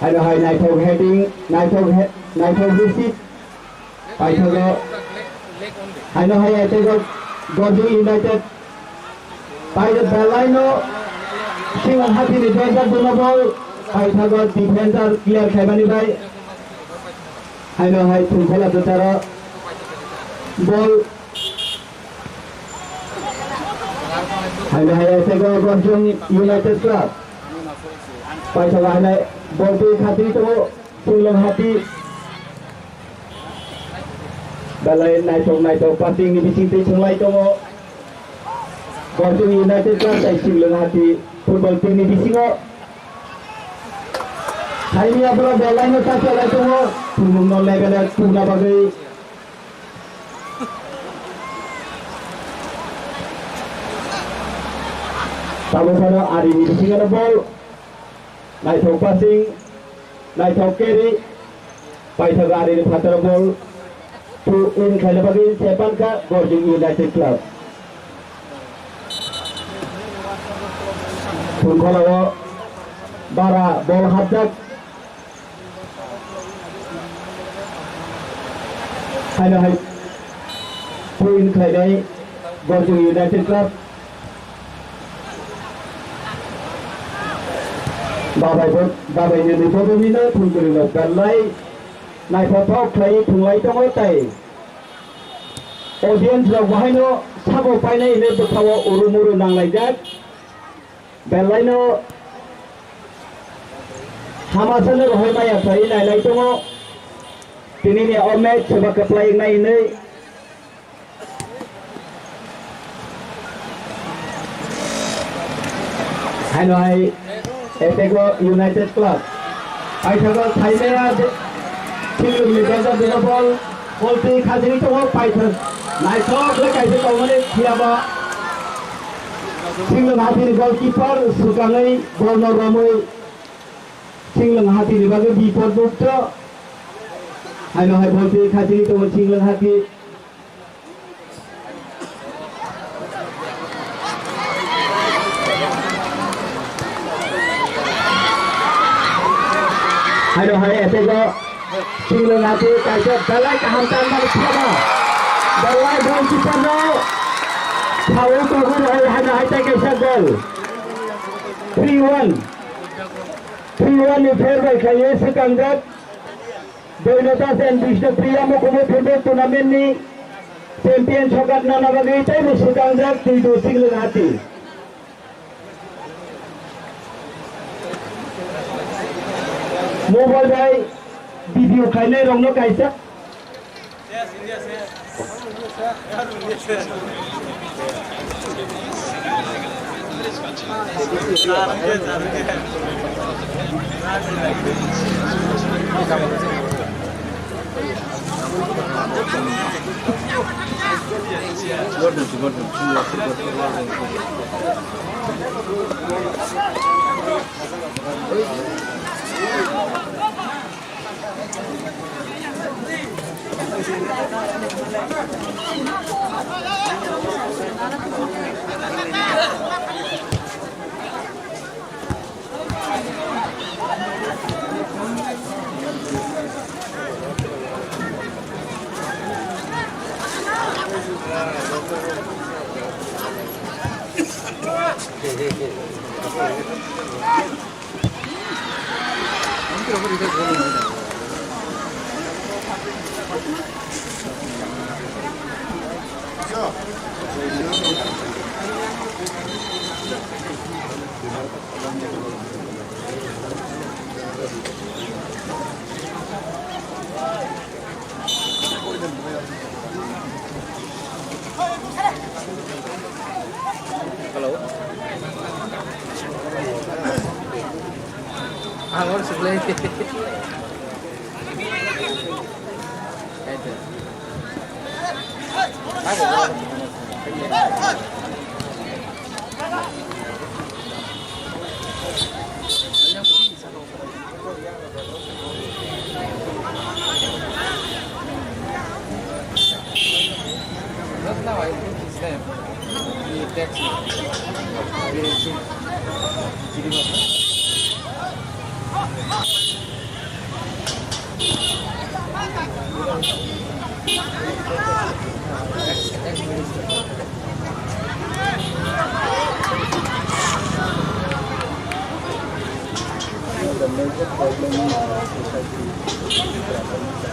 Haino hai naithok heading, naithok he-, naithok receive. Paithago. Haino hai aitego Gorjung United. Paithago belaino Singlwng Hatini Dorja Duno ball. Paithago defender clear khaimani bai. Haino hai thwngkhola bwtaro ball. Haino hai aitego Gorjung United Club. Paithago haino ball twi khatwi tongo. Singlwng Hati. Belai naithok naithok passing ni bisingtwi thwnglai tongo. Gorjung United Club tei Singlwng Hati football team ni bisingo. Saini aphuru belai no ta chalai tongo. Thumung no level e tuna bagwi. Tamo phano ari ni bisingo ball. Naithok passing, naithok carry, paithago arini phataro ball, two in khaina bagwi sepankha Gorjung United Club. Thungkholao bara ball hapjak. Haino hai two in khlainai Gorjung United Club. Babai bo, babai ni ni bobo mino thungkuri no belai naithothok khlai thunglai tongo tai. Audience rok bahaino sabo painai hinwi bwkhao uru muru nanglaijak. Belai no hama sano rohor maya khlai nailai tongo. Tini ni o match soba kwplai wngnai hinwi. Haino hai Etego United Club. Paithago Thaimaya Singlwng ni Benja Dino ball. Ball twi khajini tongo paithak. Naithok le kaisa tongmani phiyaba. Singlwng Hati ni goalkeeper swkangwi ball no romwi Singlwng Hati ni bagwi bipod mukto. Haino hai ball twi khajini tongo Singlwng Hati. Haino hai Etego Singlwng Hati kaisa belai kaham tanmani thaba. Belai goalkeeper no phaui tongwi rwui haino hai tei kaisa goal. Three one. Three one ni fair bai khlaiwi swkangjak. Doinota sen Bishnupriya Mukumu football tournament ni champion sokat nana bagwi teibo swkangjak twibo Singlwng Hati. Mobile bai video khainai rokno kaisa. Hello. Abor suklai. Just now I put his name. He text me. The major problem in our society is the problem of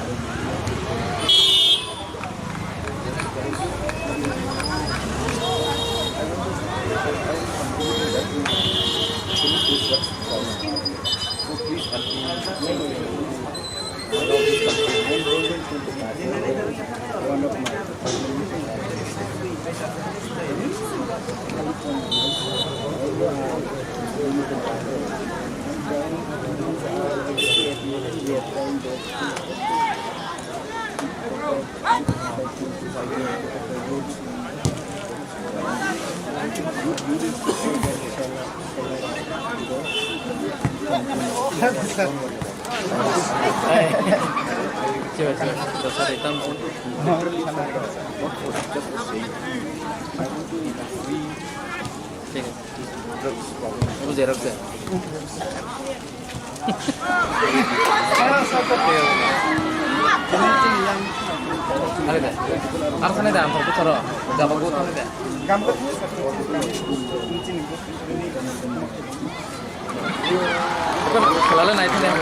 Bujai rok se. Thani de. Ar thani de, ang thok thoro. Gabak bo thani de. Khelale nai thani.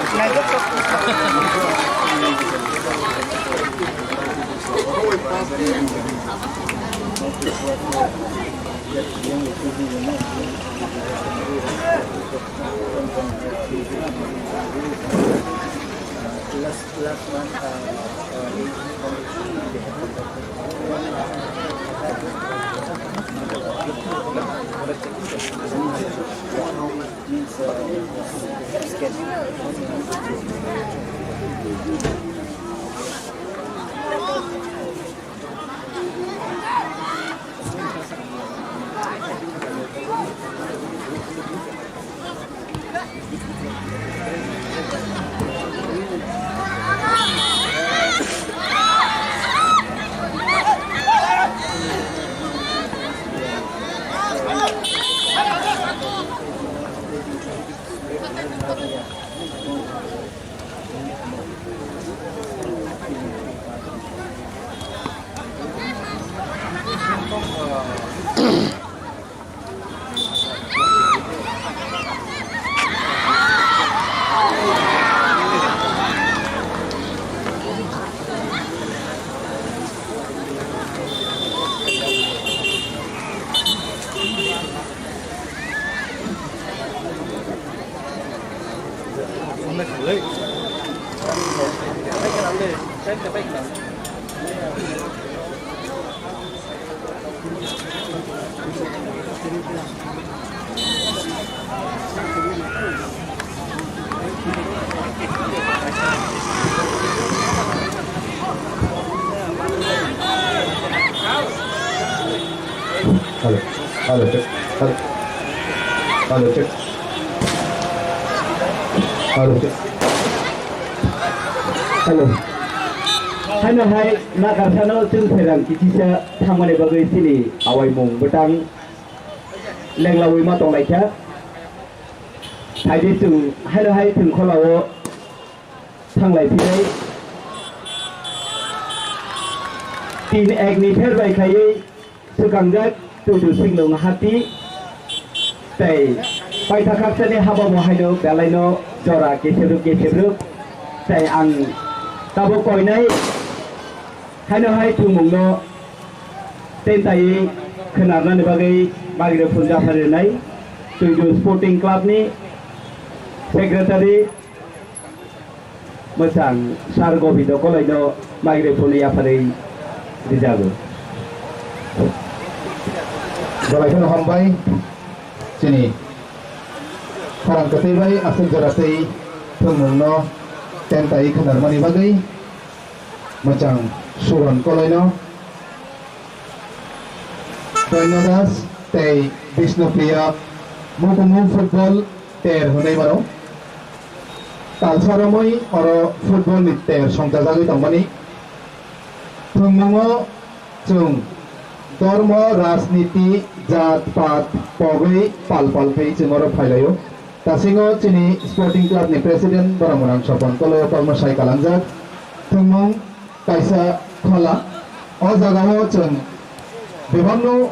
Hello, hello, check, hello, hello, check, hello, check, hello. Haino hai nakarsa no chwng pherang kichisa thangmani bagwi chini awaimung bwtang lenglawi ma tonglaikha. Phaidi chwng haino hai chwng kholao thanglai philai. Tin ek ni pher bai khaiwi swkangjak Tuidu Singlung Hati tei paitha khaksani habamo haino belaino jora kesebruk kesebruk tei ang tabuk koinai haino hai thwngmungno tentaiwi khwnarnani bagwi microphone japharwi rwnai Tuidu Sporting Club ni Secretary Mwchang Sir Gobindo Kolaino microphone yapharwi rijago. Belai kheno hambai chini khorang kwtwi bai aswk jora tei thwngmungno tentai khwnarmani bagwi mwchang Suron Koloino, Doino Das tei Bishnupriya mukumu football ter hwnwi mano. Talsa romwi oro football ni ter songchajagwi tongmani. Thwngmungo chwng dormo, rajniti, jat, pat pogwi pal pal khe chwng oro phailaio. Tasingo chini sporting club ni president Boromorang Sopon Koloio kormo sai kalangjak. Thwngmung kaisa khola. O jagao chwng bebakno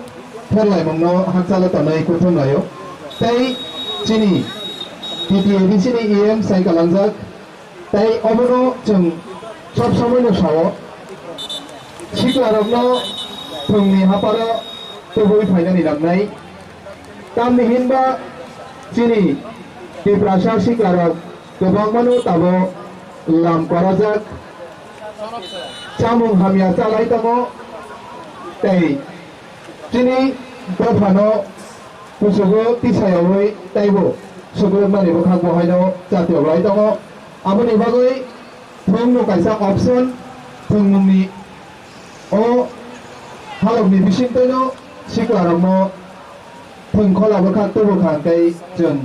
pherlaimungno hakchalo tonwi kuthum laio. Tei chini T T A D C ni E M sai kalangjak. Tei obono chwng sob somoino sao, siklarokno thwngni haparo tubui phainani nangnai. Tamni hinba chini Tiprasa siklarok kwbangmano tabo lam kwrajak, chamung hamya chalai tongo, tei chini dophano kuchugo tisayaui teibo sukrwkmani bwkhak bo haino chatiyoklai tongo. Aboni bagwi thwngno kaisa option thwngmungni o halokni bisingtwino siklarokno thwngkhola bwkhak tubukha hwnkhe chwng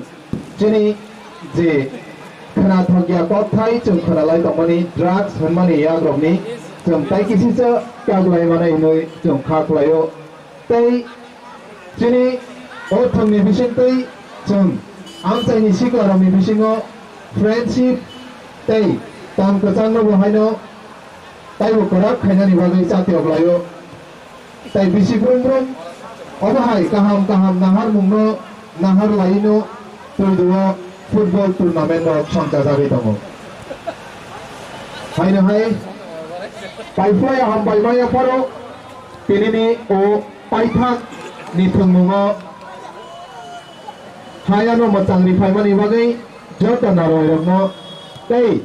chini je khwnathokya kokthai chwng khwnalai tongmani drugs hwnmani yagrokni chwng tai kisisa kok lai manai hwnwi chwng kha khlaio. Tei chini o thwngni bisingtwi chwng amchaini siklarokni bisingo friendship tei tong kwchangno bo haino taibo kwrak khainani bagwi chatiyoklaio. Tei bisi brum brum obo hai kaham kaham naharmungno nahar laino Pwilduo football tournament rok songchajagwi tongo. Haino hai paiphlai hambai maya pharo tinini o paithak ni thwngmungo hayano mwchang riphaimani bagwi joto narwai rokno tei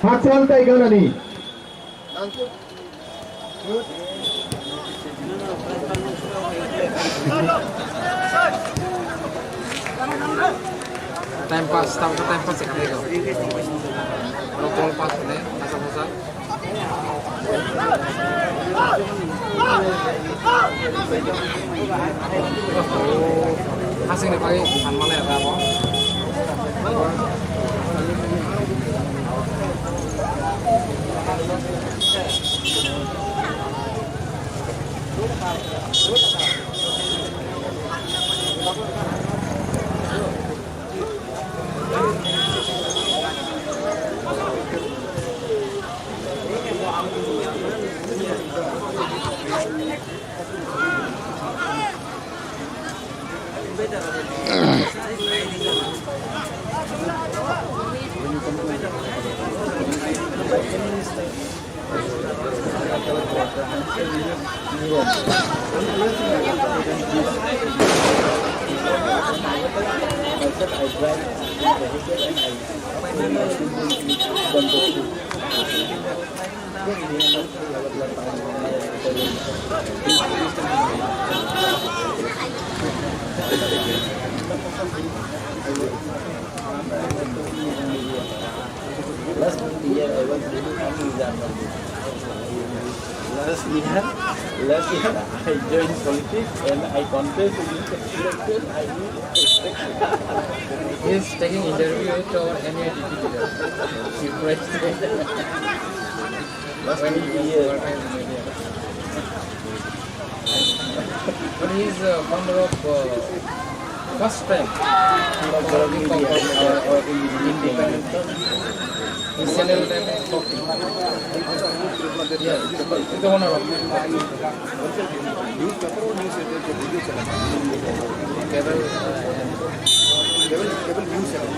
Hachal tei ganani. Time pass, tam time pass khatlai go. Oro ball pass hwnwi, hachal hachal. Hasingni bagwi sanmani abo. Last year I was very happy with that. Last year, last year I joined politics and I contest in the election. I win. He is taking interview to our N I T T leader. He praised me. Last year. He is a founder of, uh, first time of Bharat Media, uh, independent. His channel name is Talking. Yes, he's the owner of Talking. Cable, uh, cable, cable news channel.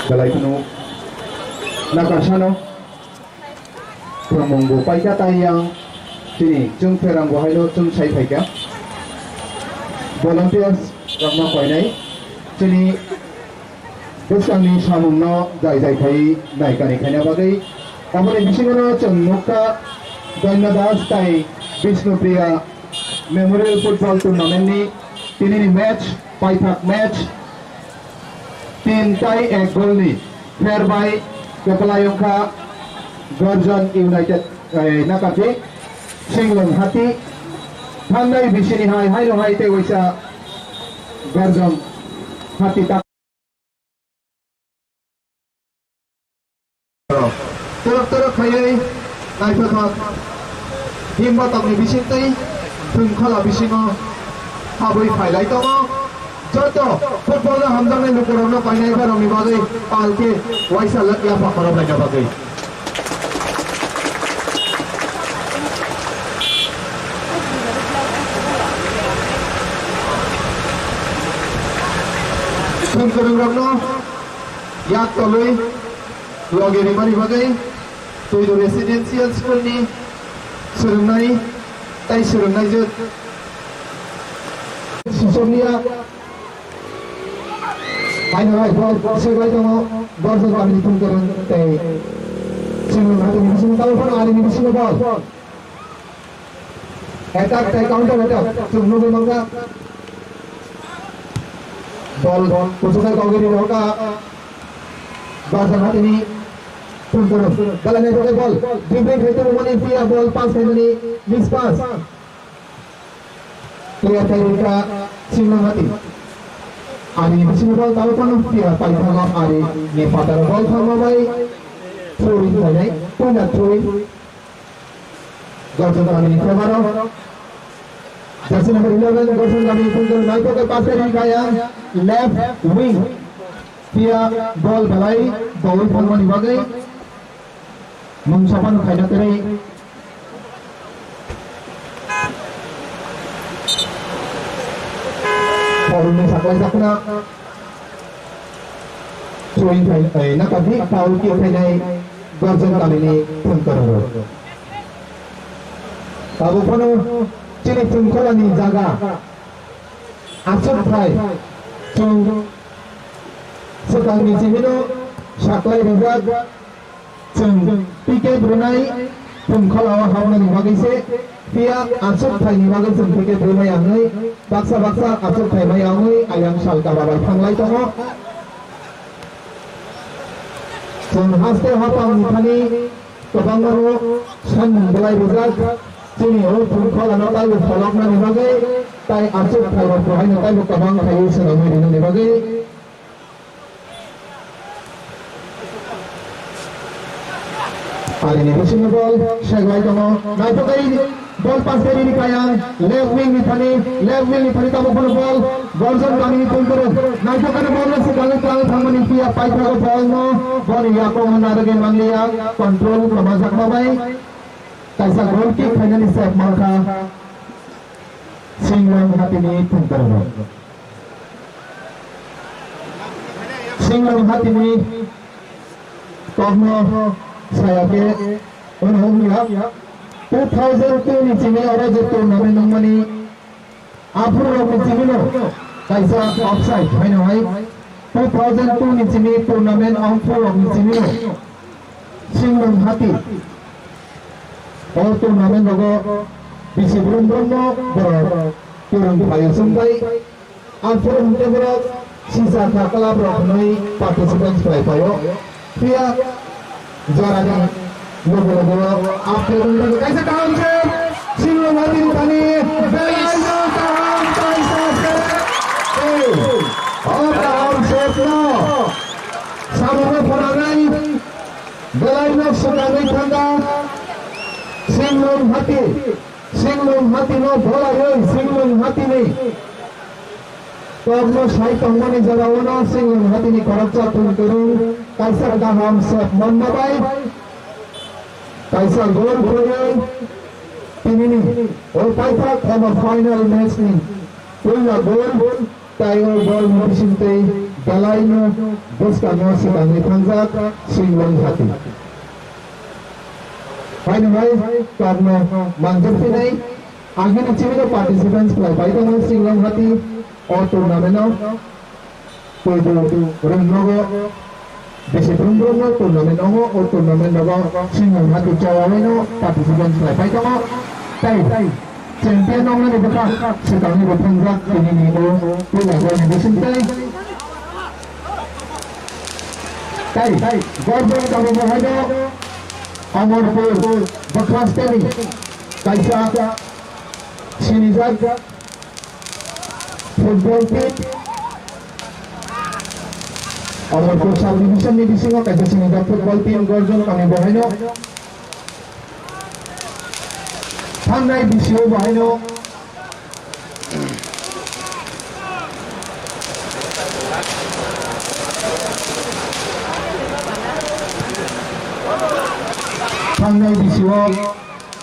Belai kheno nakarsano. Phwrwngmung bo paikha, tei yang chini chwng pherang bo haino chwng sai phaikha. Volunteers rokno koinai chini bwskangni samungno jai jai khai nai kani khaina bagwi. Aboni bisingono chwng nukha Donya Das tei Bishnupriya Memorial Football Tournament ni tinini match, paithak match. Tin tai ek golni pher bai kwplai wngkha Gorjon United, eh, Nakati, Singlong Hati, thangnai bisini hai, haino hai tei waisa Gorjon Hati ta. Torok torok khaiwi naithothok himba tokni bisingtwi thwngkhola bisingo habwi phailai tongo. Joto football no hamjaknai lukurokno painai borokni bagwi palke waisa yapha khorok laina bagwi. Thwng kwrwngrokno yak tolwi logi rimani bagwi Tuidu Residential School ni swrwngnai tai swrwngnaijwk Sisomia. Haino hai bol sebai tongo, Borjor kamini thumkhe tei Singlong Hatini bisingo tabuk phano alini bisingo bol. Attack tei counter attack chwng nugwi mankha. Bol kuchuknai kogwi ri rokha. Borjor Hatini thumkhe belai naithoknai bol. Dribbling khai tongmani phiya bol pass khaimani miss pass. Player khe wngkha Singlong Hati. Ari ni bisingo ball tabuk phano Pia paithago, ari ni phataro ball thangma bai throw in khainai, puila throw in. Gorjok Kami ni favour o. Jersey number eleven, Gorjok Kami ni thungkol naithok khe pass khe ri kaya left wing. Pia ball belai bawi phangmani bagwi mungsa phano khaina kwrwi. Foul ni saklaijakna. Throwing khai, eh, nakadi foul kick khainai Gorjok Kami ni thungkol o. Tabuk phano chini thungkol ni jaga. Aswk thai chwng swkang ni chimino saklai rijak, chwng ticket rwnai thungkol o habnani bagwi se, phiya aswk thai ni bagwi chwng ticket rwnai wngwi baksa baksa aswk thai maya wngwi ayang salka babai thanglai tongo. Chwng haste hapang ni thani kwbangma no sanmung belai rijak. Chini o thungkol ano taibo pholoknani bagwi, tai aswk phairok bo haino taibo kwbang khaiwi swnamwi rinani bagwi. Ari ni bisingo ball seglai tongo. Naithok khe ball pass khe rini kaya. Left wing ni thani, left wing ni thani tabuk phano ball. Gorjok Kami ni thungkol o. Naithok khe ball no swkangwi twlang thangmani phiya paithago ball no. Boni yakungo narwgwi manliya. Control kwmajakma bai. Kaisa goal kick khainani save mankha Singlong Hati ni thungkol o. Singlong Hati ni kokno saya khe ono wngya. Two thousand two ni simi oro je tournament wngmani aphuru rok ni simi no kaisa offside haino hai two thousand two ni simi tournament aphuru rok ni simi no Singlong Hati o tournament rogo bisi brum brum no borok kwrwng phaio chwng bai. Aphuru hwnkhe borok sisa kha club rok hwnwi participants khlai phaio. Phiya jorani logo logo update wngwi kaisa kaham se Singlong Hati ni thani belai no kaham kaisa se. Ei, o kaham se no. Samungo phwrwngnai belai no swkangwi thangkha Singlong Hati. Singlong Hati no bolaiwi Singlong Hati ni kokno sai tongmani jora o no Singlong Hati ni khoroksa thun kwrwng kaisa kaham sep manma bai kaisa goal khwlaiwi tinini o paithak eba final match ni puila goal. Tai o ball ni bisingtwi belai no bwskango swkangwi thangjak Singlong Hati. Haino hai kokno manjak phinai agini chimino participants khlai pai tongo Singlong Hati o tournament o. Poito rwng nogo. Bisi brum brum no tournament wngo, o tournament rogo Singlong Hati chawawino participants lai pai tongo. Tai champion wngnani bwkha swkangni bo thwngjak tini ni o puila gol ni bisingtwi. Tai Gorjok Kami bo haino Amarpur bwkha steni kaisa sinijak. Football team. Amarpur sub division ni bisingo kaisa sinijak football team Gorjok Kami bo haino. Thangnai bisio bo haino. Thangnai bisio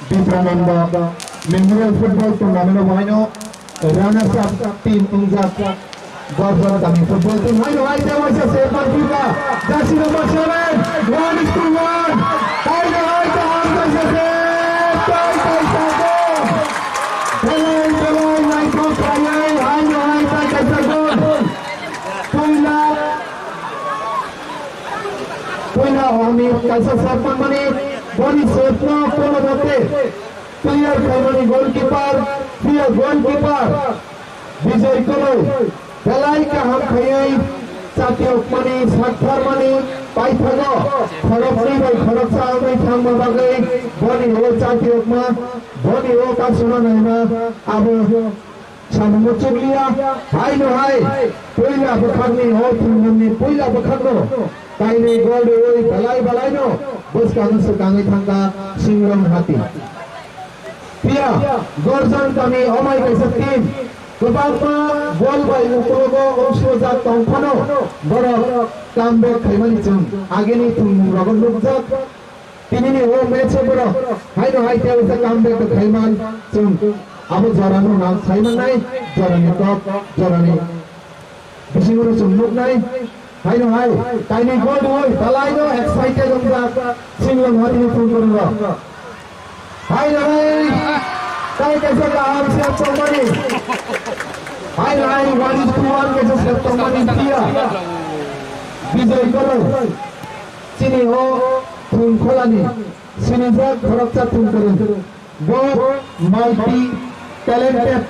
Biprananda Memorial Football Tournament o bo haino runners up team wngjak Gorjok Kami football team. Haino hai tei waisa se parpika jersey number seven, one is to one. Haino hai tei ham kaisa se tai kaisa goal. Belai belai naithok khlaiwi haino hai tai kaisa goal. Puila puila hwnwi kaisa save manmani boni save no kono bote. Clear khaimani goalkeeper, phiya goalkeeper Bijoy Koloi belai kaham khaiwi chati okmani saktharmani paithago khoroknwi bai khoroksa wngwi thangma bagwi boni o chati okma, boni o kasuna naima abo Samung chukliya, haino hai, puila bwkhakni o thwngmungni puila bwkhakno kainwi gol rwui belai belaino bwskango swkangwi thangkha Singlong Hati. Phiya Gorjan kami omai kaisa team kwbangma gol bai uklogo wngsojak tong phano borok comeback khaimani chwng agini thwngmungrogo nukjak. Tinini o match o borok haino hai khe usa comeback khaimani chwng abo jorano nang saimannai, jorani top, jorani bisingo chwng nuknai. Haino hai, kainwi gol rwui, belaino excited wngjak, Singlong Hatini thwngmungrok. Haino hai, tai kaisa kaham sep tongmani. Haino hai, one is to one kaisa sep tongmani phiya. Bijoy Koloi. Chini o thwng kholani, sinijak khoroksa thwng kwrwng. Bo multi talented,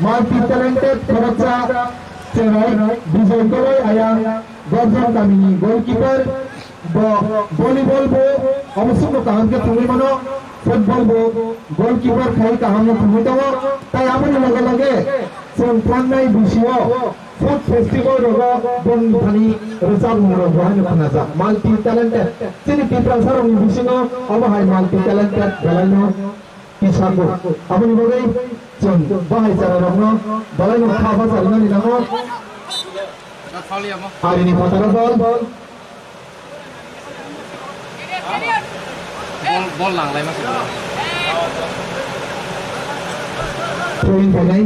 multi talented khoroksa cherai Bijoy Koloi Ayang, Gorjan kamini goalkeeper. Bo volleyball bo obo sukno kaham khe thwngwi mano, football bo goalkeeper khai kaham no thwngwi tongo. Tai aboni loge loge chwng thangnai bisio Food festival rogo boni thani rwchapmung rok bo haino khnajak. Multi talented. Chini Tiprasa rokni bisingo obo hai multi talented belaino tisago. Aboni bagwi chwng bahai chara rokno belaino kha bacha rwnani nango. Arini phataro bol. Bol, bol langlaima se. Throwing khainai.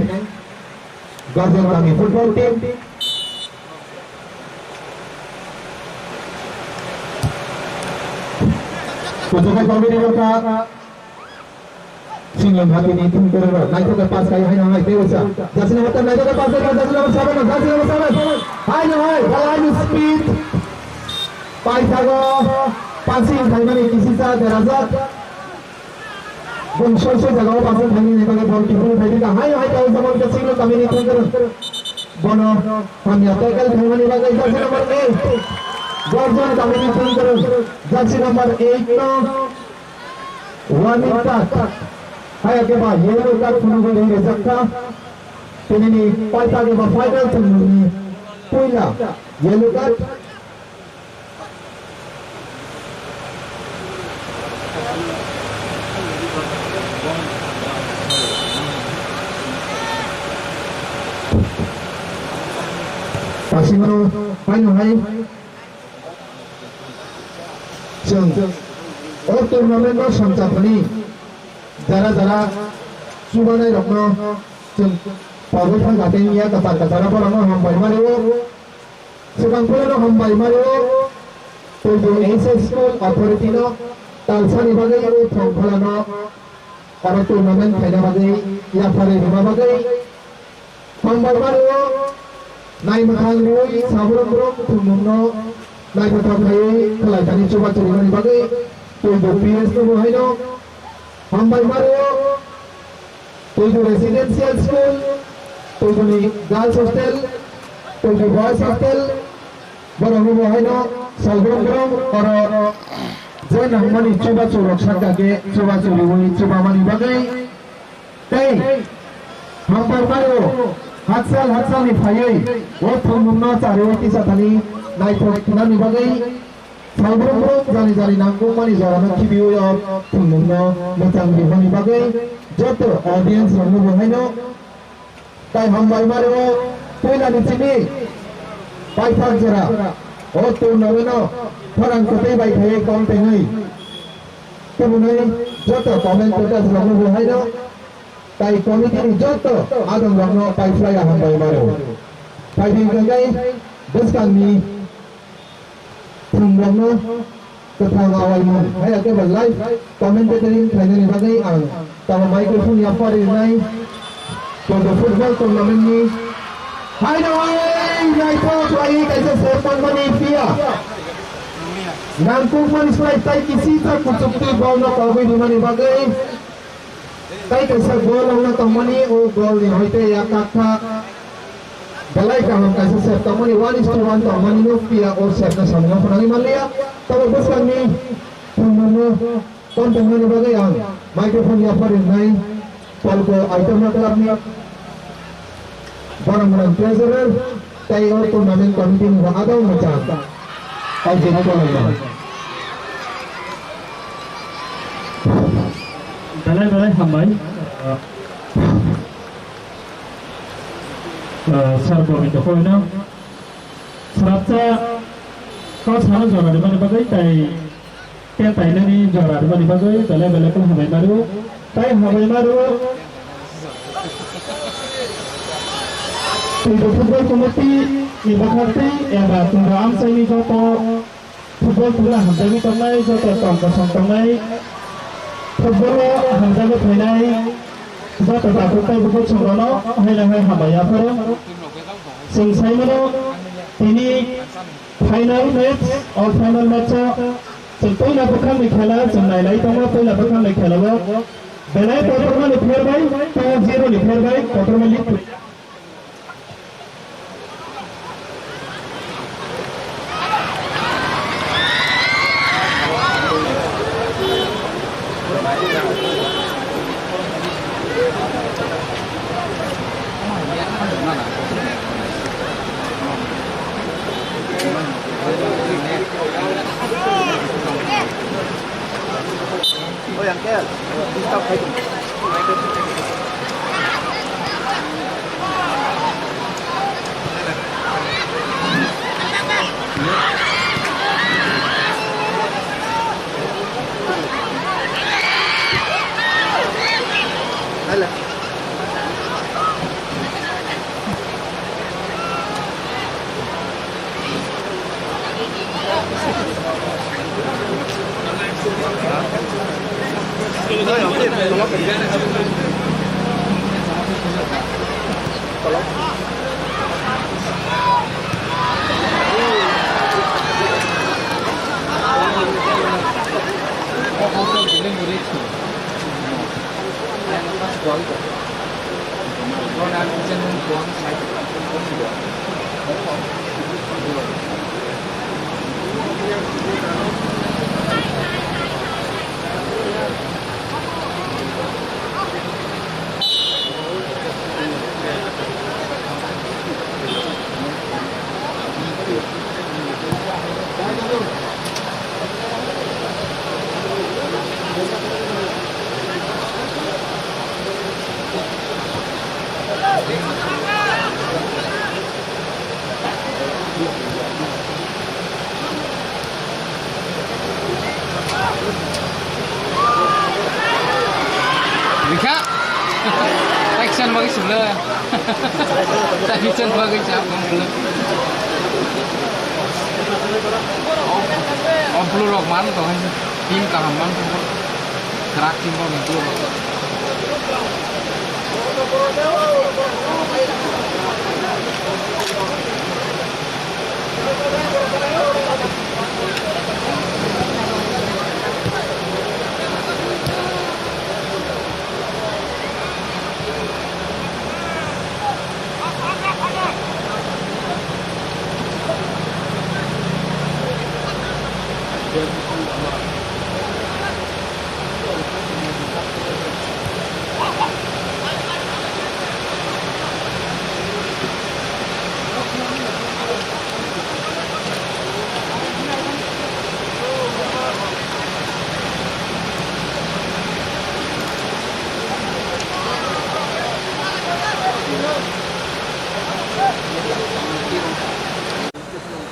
Gorjan kami football team. Kuchukai committee rokha. Singlong Hatini thwngkwrwng rok naithok khe pass khai haino hai tei usa. Jasina Matar naithok khe pass khai jasina Matar sabai no jasina Matar sabai. Haino hai belaini speed. Paithago passing khaimani kisisa derajak. Bung soi soi jagao passing khaimani bagwi bol kifuru khaidi ka haino hai tei usa bol khe Singlong kamini thwngkwrwng. Bono hamya tackle khaimani bagwi jersey number eight. Gorjan kamini thwngkwrwng jersey number eight no. Warning card. Haya khe ba yellow card phunugwi ri rwjakha. Tinini paita khe ba final thwngmungni puila yellow card. Pasingno haino hai. Chwng o tournament no samchaphani jara jara chubanai rokno chwng pogwi thang kha tei ya kwtal kwtal borokno hambai mani o. Swkang phano hambai mani o. Poito H S school authority no talsani bagwi o thong phalano oro tournament khaina bagwi yaphari rwma bagwi. Hambai mani o, naimwthang rwui sabrumbrok thwngmungno naithothok khaiwi khlai thani chubachu rwmani bagwi Poito P S no bo haino. Hambai mani o, Poito Residential School, Poitoni Girls Hostel, Poito Boys Hostel, borokno bo haino sabrumbrok oro je nangmani chubachu rok sakha khe chubachu rwui chubamani bagwi. Tei hambai mani o, hakchal hakchalni phaiwi o thwngmungno charwi tisa thani naithok khnani bagwi salbrum brum jani jani nangkukmani jorano khibiwi o thwngmungno mwchang rihorni bagwi joto audience rokno bo haino tai hambai mani o puilani chini paithak jora o tournament no khorang kwtwi bai khaiwi kom tengwi tubunwi joto commentators rokno bo haino Tai committee ni joto adong rokno paiphlai ya hambai mano. Phaidi hwnkhe bwskangni thwng rokno kwthang awaimung haya khe ba live commentary khlainani bagwi ang tamo microphone yaphar rinai Poito football tournament ni haino hai naithok khlaiwi kaisa se manmani phiya nangkukmani slai tai kisi ta kuchuk twi bol no kogwi rimani bagwi. Tai kaisa goal wngna tongmani, o goal ni hoite ya kakha belai kaham kaisa sep tongmani, one is to one tongmani no phiya o sep no samung phwnangwi manliya. Tamo bwskangni thwngmungno kon tongmani bagwi ang microphone yaphar rinai Polko Aitama Club ni Borok mwnang treasurer tei o tournament committee ni bo adong mwchang. Kaijak borok no. Belai belai hambai. Ah, sir Govinda Koino. Srapsa kok sano jora rwmani bagwi tai Tent tainani jora rwmani bagwi belai belai khe hambai maro. Tai hambai maro. Twibo football committee ni bwkhaktwi eba Twibo amchaini joto football pura hamjagwi tongnai, joto tong kosong tongnai, football o hamjagwi phainai joto takhuk tei bukhuk songrokno haino hai hambai yapharo. Chwng saimano tini final match, all final match o chwng puila bwkhakni khela chwng nailai tongo, puila bwkhakni khela o belai kotorma ni pherbai, two zero ni pherbai kotorma lead. Oi, uncle, disturb khai tong. Rikha. Action bagwi sibla. Action bagwi sibla. O blue rok man to hai. Team kaham man to. Krak team rok ni blue rok.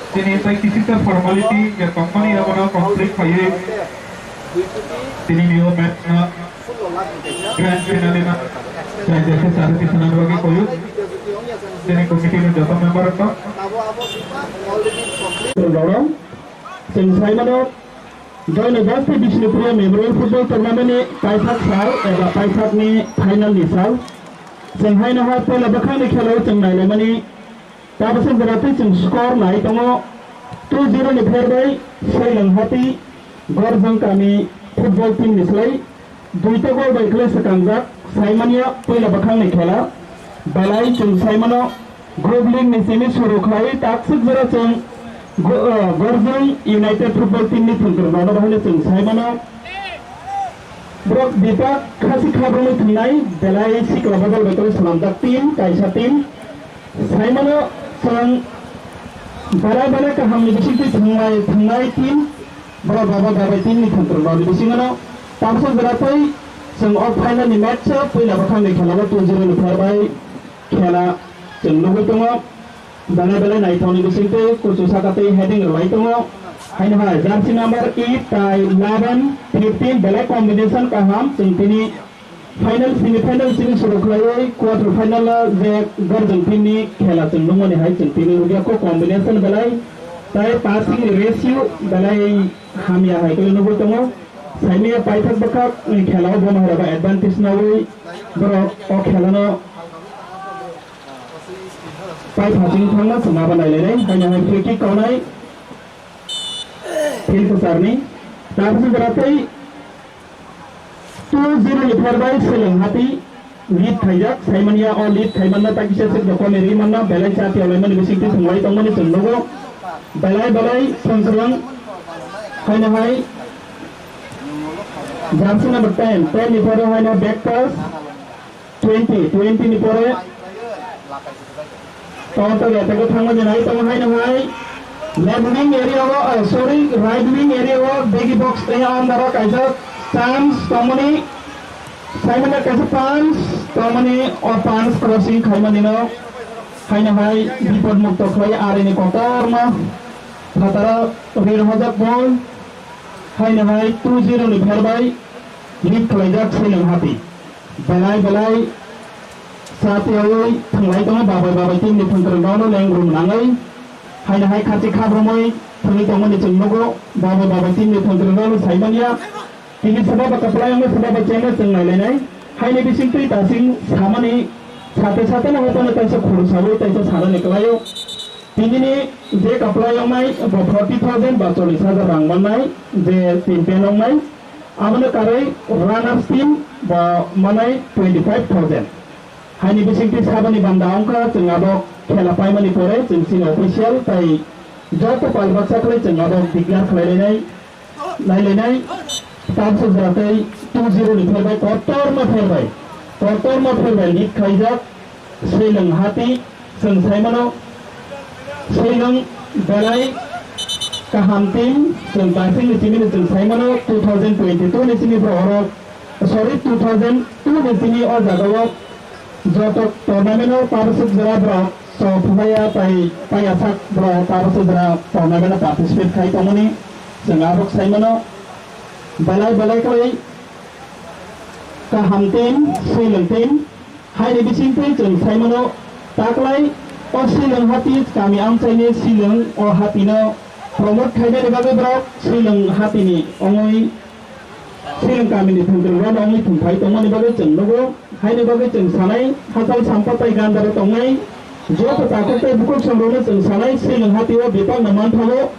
Tini tei kisita formality je tongmani abono complete khaiwi tini ni o match no grand finale no jai jai khe charwi tisana bagwi koyuk tini committee ni joto member rok no. Chwng saimano Joy University Bishnupriya Memorial Football Tournament ni paithak sal eba paithak ni final ni sal. Chwng haino ha poila bwkhakni khelo chwng nailaimani. Tabaswk jora twi chwng score nai tongo two zero ni pherbai Sailang Hati Gorjang Kami football team ni slai duita goal bai khlai swkangjak saimanya poila bwkhakni khela. Belai chwng saimano group league ni simi suru khlaiwi takswk jora chwng Go-, uh, Gorjang United football team ni thwngkwrwng rok no bahai no chwng saimano. Borok bipak khasi khabrumwi thwngnai belai sikla bodol bai tongwi swnamjak team, kaisa team. Saimano chwng belai belai kahamni bisingtwi thwnglai, thwnglai team, borok baba baba teamni thwngkwrwng rokni bisingano tamsa jora tei chwng o final ni match o puila bwkhakni khela o two zero ni pherbai khela chwng nugwi tongo. Belai belai naithokni bisingtwi kuchu saka tei heading rwlai tongo. Haino hai jersey number eight tai eleven, fifteen belai combination kaham chwng tini final, semi final simi suru khlaiwi quarter final o je Garjang team ni khela chwng nukmani hai chwng tini rwgya kho combination belai tai passing ni ratio belai hamya hai khe nugwi tongo. Saimanya paithak bwkhak ni khela o bono hai advantage nawi borok o khela no paithak chwng thangma chwng abo nailainai haino hai free kick kaunai field kwcharni. Tabuk jora tei two zero ni pherbai Swilwng Hati lead khaijak, saimanya o lead khaimanno ta kisa swk dokoni ri manna, belai cha tiyalaimani bisingtwi thwnglai tongmani chwng nugo. Belai belai songkwrwng haino hai jersey number ten, ten ni pore haino back pass, twenty, twenty ni pore Tongo tongo attack o thangmani nai tongo haino hai. Left wing area o, eh, sorry, right wing area o begi box tei under o kaisa chance tongmani. Saimanya kaisa chance tongmani, o chance crossing khaimani no. Haino hai bipod mukto khlai arini kotorma phataro rir hojak ball. Haino hai two zero ni pherbai lead khlaijak Swilwng Hati. Belai belai sa tiyawui thwnglai tongo, babai babai team ni thwngkwrwng rokno lengrum nangwi. Haino hai kharchi khabrumwi thwngwi tongmani chwng nugo, babai babai team ni thwngkwrwng rokno saimanya. Tini soba ba kwplai wngwi soba ba chengno chwng nailainai. Haini bisingtwi tasing samani sate sate no hotono kaisa khursawi kaisa sanani kwlaio. Tinini je kwplai wngnai bo forty thousand ba chollish hajar rang mannai je champion wngnai. Abono karwi runners team bo manai twenty five thousand. Haini bisingtwi saboni banda wngkha chwng abo khela paimani pore chwng chini official tai joto pal baksa khlai chwng abo declare khlai lainai, nai lainai. Tamsuk jora tei two zero ni pherbai kotorma pherbai, kotorma pherbai lead khaijak. Swilwng Hati chwng saimano, Swilwng belai kaham team, chwng basing ni simi chwng saimano two thousand twenty-two ni simi borok, sorry, two thousand two ni simi o jaga o joto tournament o parasuk jora borok so phaya tai paya sak borok parasuk jora tournament o participate khai tongmani chwng aborok saimano belai belai khlai kaham team, Swilwng team. Haini bisingtwi chwng saimano taklai o Swilwng Hati kami amchaini Swilwng o hatino promote khainani bagwi borok Swilwng Hatini wngwi Swilwng kamini thwngkwrwng rokno wngwi thwngphai tongmani bagwi chwng nugo. Haini bagwi chwng sanai hachal sampa tai gandaro tongnai joto takhuk tei bukhuk songrokno chwng sanai Swilwng Hatio bipakno manthogo.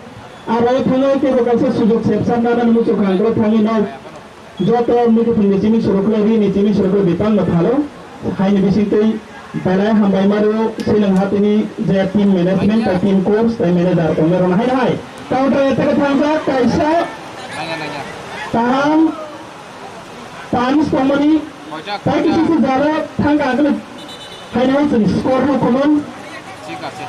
Aro thangwi kebo kaisa sujok sepsap nanani muchung khanglo thangwi nok. Joto mukuthung ni chini surukle ri ni chini surukle bipang no phalo. Haini bisingtwi belai hambai maru Swilwng Hatini je team management tai team coach tai manager tongna rona haino hai. Counter attack thangjak kaisa kaham chance tongmani tai kisi si jaro thangka agli haino hai chini score no khumon. ঠিক আছে।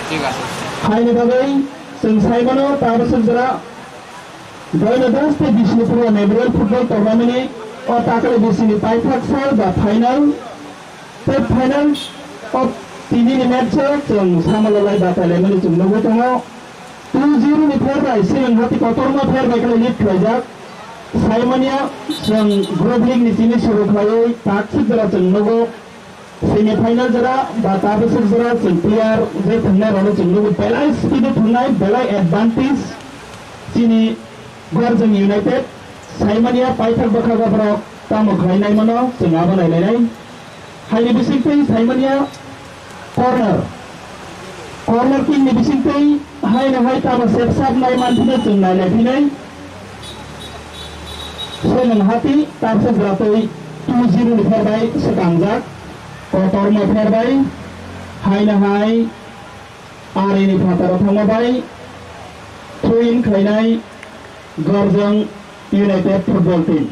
ঠিক আছে। Haini bagwi chwng saimano tabasuk jora Doina Das tei Bishnupura Memorial Football Tournament ni o takle bisini paithak sal ba final. Tei final o tini ni match o chwng samalo lai batai laimani chwng nugwi tongo. Two zero ni pher bai Swilwng Hati kotorma pher bai khe lead khlaijak. Saimanya chwng group league ni tini suru khlaiwi taksik jora chwng nugo. Semi final jora ba tabasuk jora chwng player je thwngnai rokno chwng nugo belai speed o thwngnai belai advantage chini Guardian United saimanya paithak bwkha borok tamo khlai naimano chwng abo nailainai. Haini bisingtwi saimanya corner. Corner kick ni bisingtwi haino hai tamo sepsap nai manthino chwng nailaiphinai. Swilwng Hati tabasuk jora twi two zero ni pher bai swkangjak. Kotorma pher bai haino hai arini phataro thangma bai throw in khlainai Guardian United football team.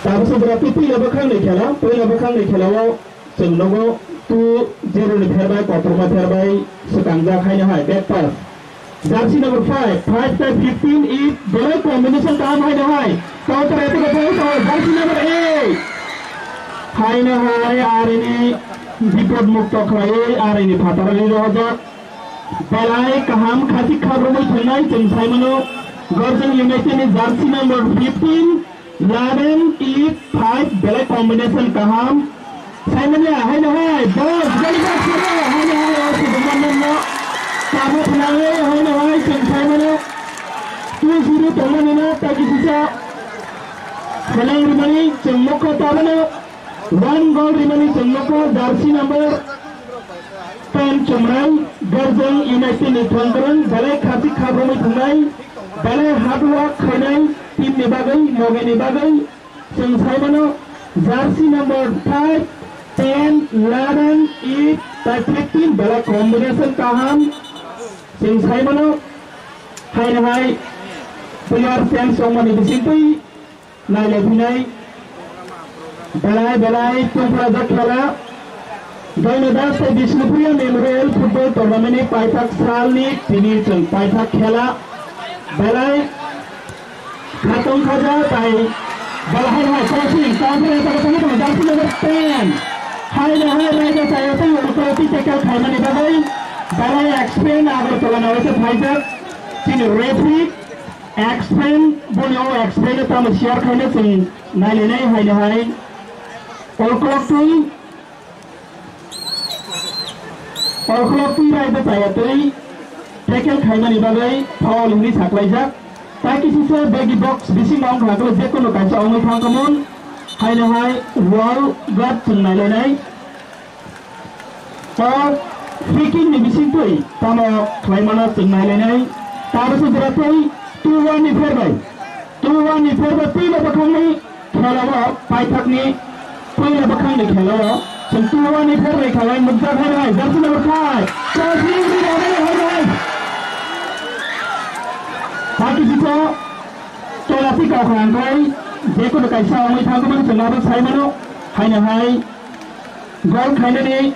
Tabuk sudra twi puila bwkhakni khela, puila bwkhakni khelao chwng nogo two zero ni pherbai, kotorma pherbai swkangjak haino hai back pass. Jersey number five, five tei fifteen if belai combination kaham haino hai. Counter attack o phai tong jersey number eight. Haino hai arini bipod mukto khlaiwi arini phataro ri rohorjak. Belai kaham khachik khabrumwi thwngnai chwng saimano. Gorjang United ni jersey number fifteen, eleven, eight, five belai combination kaham. Saimanya haino hai dos goli bak sero haino hai o sujuma nonno. Tamo thwnangwi haino hai chwng saimano. Two zero tongmani no tagi sisa. Khwnang rimani chwng nokho tabano. One goal rimani chwng nokho jersey number ten chumrai Gorjang United ni thwngkwrwng belai khachik khabrumwi thwngnai. Belai hard work khainai team ni bagwi, mogini bagwi. Chwng saimano jersey number five, ten, eleven, eight tei fifteen belai combination kaham. Chwng saimano haino hai player change wngmani bisingtwi nailai phinai. Belai belai tungphajak khela. Doino Das tei Bishnupriya Memorial Football Tournament ni paithak salni tini chwng paithak khela. Belai khatong khaja tai belai hai crossing, counter attack tangwi tongo, jersey number ten. Haino hai raida chaya tei ukoloti tackle khaimani bagwi belai experience Agartala ni waisa phaijak chini referee. Explain, boni o explain tamo share khaina chwng nailainai haino hai. All clock twi, all clock twi rai bwchaya twi tackle khaimani bagwi foul hwnwi saklaijak. Taki sise bagi box bisingo wngkha khe jekono kaisa wngwi thangkhamung haino hai wall guard chwng nailainai. O free kick ni bisingtwi tamo khlaimano chwng nailainai. Tabukhe jora tei two one ni pherbai. Two one ni pherbai puila bwkhakni khelao paithakni puila bwkhakni khelao chwng two one ni pherbai khlai nukjak hai hai jersey number five. Jersey number five. Haki jito tola si kau khangkhai jekono kaisa wngwi thangkhamani chwng abo saimano haino hai. Gol khainani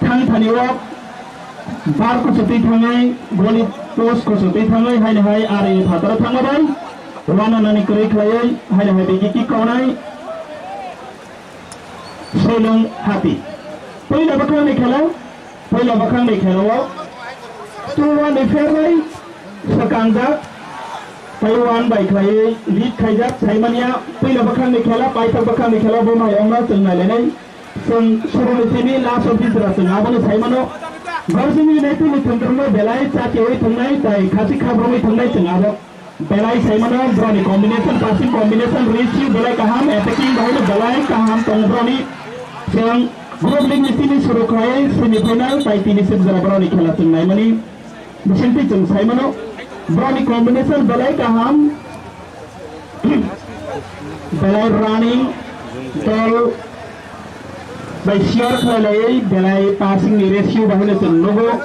thang thani o bar kuchutwi thangwi, goli post kuchutwi thangwi, haino hai ari phataro thangma bai, wananani kwrwi khlaiwi, haino hai bigi kick kaunai, Soilung Hati. Puila bwkhakni khela, puila bwkhakni khela o two one ni pherbai, Swkangjak, tei one bai khlaiwi lead khaijak, saimanya puila bwkhakni khela, paithak bwkhakni khela bo mai wngno chwng nailainai. Chwng suruni simi last of this ra chwng abono saimano. Gorjini United ni thwngkwrwngno belai chakiwi thwngnai tei khachik khabrumwi thwngnai chwng abo belai saimano. Broni combination, passing combination, reach belai kaham, attacking bahaino belai kaham tongo broni. Chwng group league ni simi suru khlaiwi semi final tei tini sip jora broni khela chwng naimani. Bisingtwi chwng saimano, broni combination belai kaham, belai running, dol bai share khlailaiwi belai passing ni ratio bahaino chwng nugo.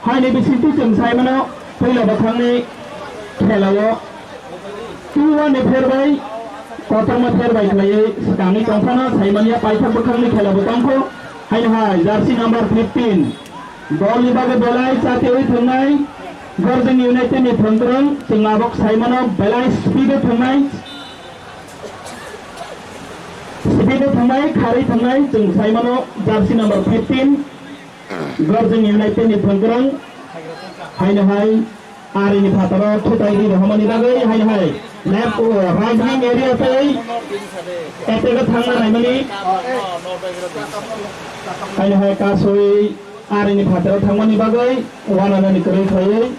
Haini bisingtwi chwng saimano, puila bwkhakni khelao two one ni pherbai, kotorma pherbai khlaiwi swkangwi tongphano saimanya paithak bwkhakni khelabo tongkho. Haino hai jersey number fifteen. Dol ni bagwi belai chatiwi thwngnai, Gorjing United ni thwngkwrwng, chwng abok saimano belai speed o thwngnai, speed o thwngnai, kharwi thwngnai, chwng saimano jersey number fifteen, Gorjing United ni thwngkwrwng, haino hai Arini phataro thutai di rohormani bagwi haino hai left, o, right wing area tei attack o thangna naimani haino hai kasui arini phataro thangmani bagwi wananani kwrwi khlaiwi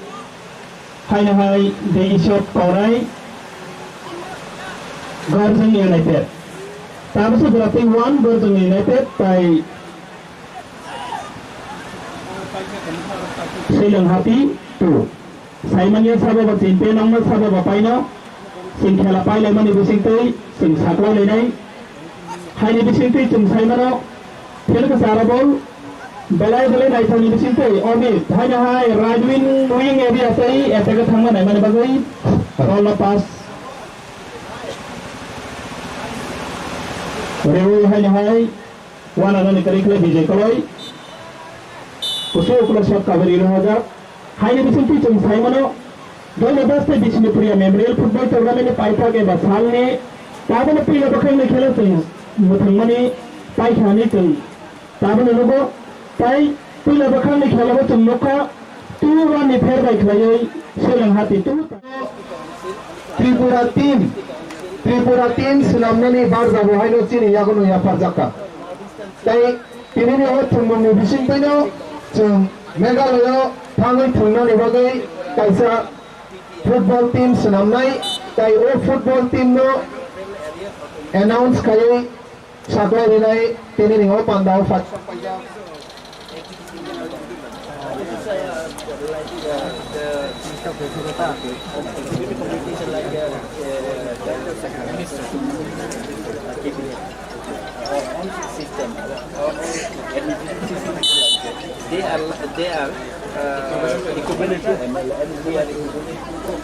haino hai dei shot kaunai Gorjing United. Tabukhe jora tei one Gorjing United tai Sailang Hati two. Saimanya sabo ba chinte nangma sabo ba paino. Chwng khela pailaimani bisingtwi chwng saklailainai. Haini bisingtwi chwng saimano. Phil khe sara bol. Belai belai naithani bisingtwi Omit. Haino hai right wing, wing area tei attack o thangma naimani bagwi. Ball no pass. Rewi haino hai, wana nani kwrwi khlai Bijay Koloi. Kusu ukulok sab kabari rohajak. Haini bisingtwi chwng sai mano, Doino Daste Bishnupuriya Memorial Football Tournament ni paithak eba salni tabukni puila bwkhakni khela chwng mwthangmani paikha hinwi chwng tabukno nugo. Tai puila bwkhakni khelao chwng nukha, two one ni pher bai khlaiwi Swrwng Hati two. Tripura team, Tripura team swnamnani barjabo haino chini yagono yapharjakha. Tai tinini o thwngmungni bisingtwino chwng Meghalaya o thangwi thwngnani bagwi kaisa football team swnamnai, tai o football team no announce khaiwi saklai rinai tinini o panda o phai. Our own system, our own administrative system is like that. They are, they are, uh, equivalent to M L A, and we are equivalent to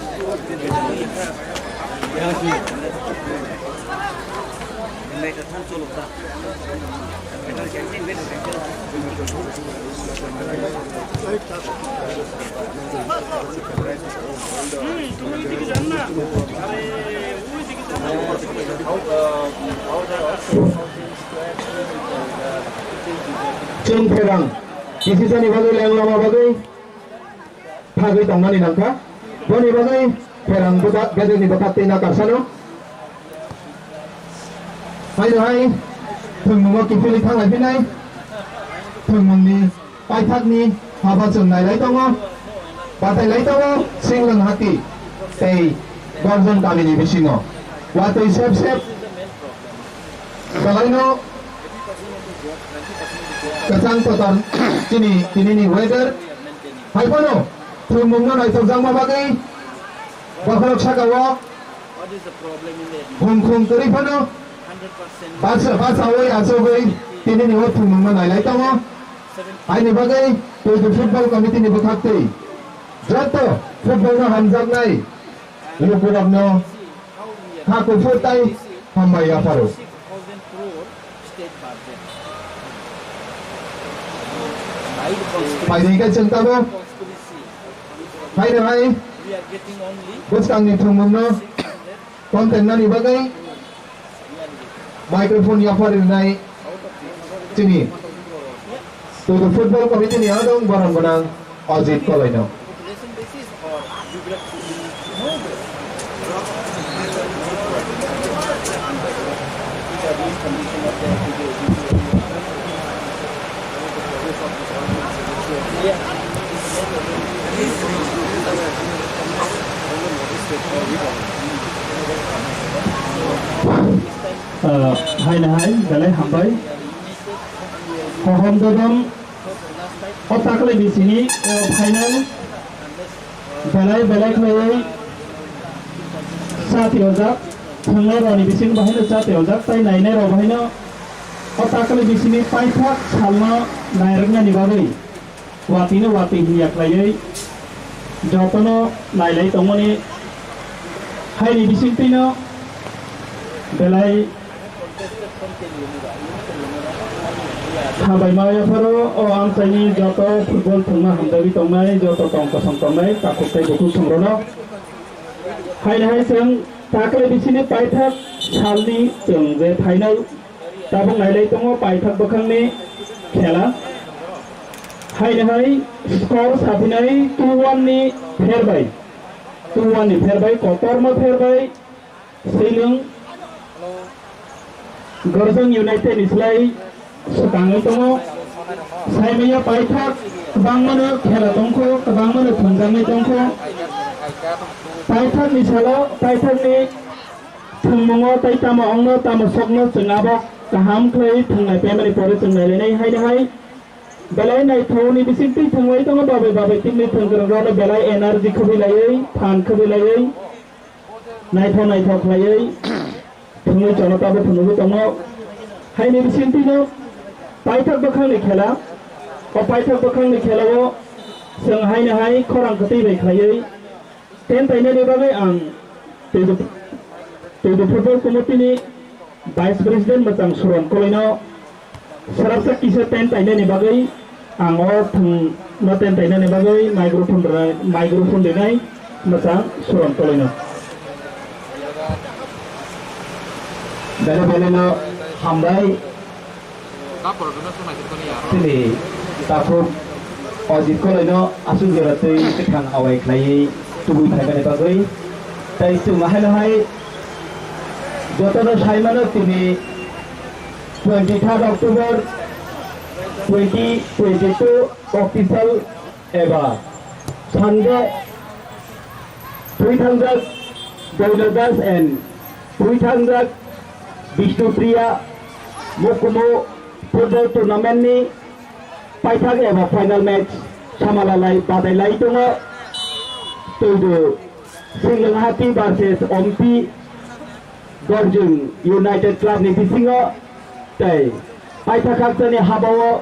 Chwng pherang, kisisani bagwi leng lama bagwi thagwi tongnani nangkha. Boni bagwi pherang bwthak, gedekni bwthak tei nakarsano. Haino hai thwngmungo kiphilwi thanglai phinai thwngmungni paithakni haba chwng nailai tongo, batai lai tongo, Swrwng Hati tei Gorjon kamini bisingo. Watwi sep sep belaino kwchang kotor chini tinini weather. Hai phano thwngmungno naithokjakma bagwi bokhorok sakao Hum khum kwrwi phano basa, basawi achugwi tinini o thwngmungno nailai tongo. Haini bagwi Tuitu Football Committee ni bwkhaktwi joto football no hamjaknai lukurokno kha kuphur tai hambai yapharo. Phaidi khe chwng tamo. Haino hai bwskangni thwngmungno content nani bagwi microphone yaphar rinai chini Tuitu Football Committee ni adong borom gwnang Ajit Koloino. Ah, haino hai, belai hambai. Hohom dodom, o takle bisini, o final, belai belai khlaiwi chati ojak, thwngnai rokni bising bahaino chati ojak, tai nainai rok bahaino o takle bisini paithak salno nairwknani bagwi. Watwino watwi hinya khlaiwi jotono nailai tongmani haini bisingtwino belai hambai ma yapharo o amchaini joto football thwngma hamjagwi tongnai joto tong kosong tongnai takhuk tei bukhuk songrokno. Haini hai chwng takle bisini paithak salni chwng je phainai tabuk nailai tongo paithak bwkhakni khela. Haini hai score saphinai two one ni pherbai. Two one ni pherbai, kotorma pherbai. Swrwng Gorjong United ni slai swkangwi tongo. Saimanya paithak kwbangmano khela tongkho, kwbangmano thwngjaknai tongkho. Paithakni salo, paithakni thwngmungo tei tamo ongno tamo sokno chwng abo kaham khlaiwi thwngnai pemani pore chwng nailainai haino hai. Belai naithokni bisingtwi thwngwi tongo babai babai tikni thwngkwrwngrokno belai energy khwbwi laiwi, phan khwbwi laiwi, naithok naithok khlaiwi thwngwi chonotabo phunugwi tongo. Haini bisingtwino paithak bwkhakni khela, o paithak bwkhakni khelao chwng haino hai khorang kwtwi bai khlaiwi ten tainani bagwi ang Tuitu, Tuitu Football Committee ni Vice President mwchang Suron Koloino swrapsa kisa tent tainani bagwi ang o thwng no tent tainani bagwi microphone rwnai, microphone rinai mwchang Suron Koloino. Belai belai no hambai. Chini takhuk Ajit Koloino aswk jora twi kwthang awai khlaiwi tubui phaimani bagwi. Tai chwng haino hai jotono saimano tini twenty third October twenty twenty-two official eba Sunday twi thangjak Doino Das and twi thangjak Bishnupriya Mukumu football tournament ni paithak eba final match samalalai badailai tongo. Twidw Singlwnghati versus Ompi Gorjung United Club ni bisingo tei paithak khakchangni habao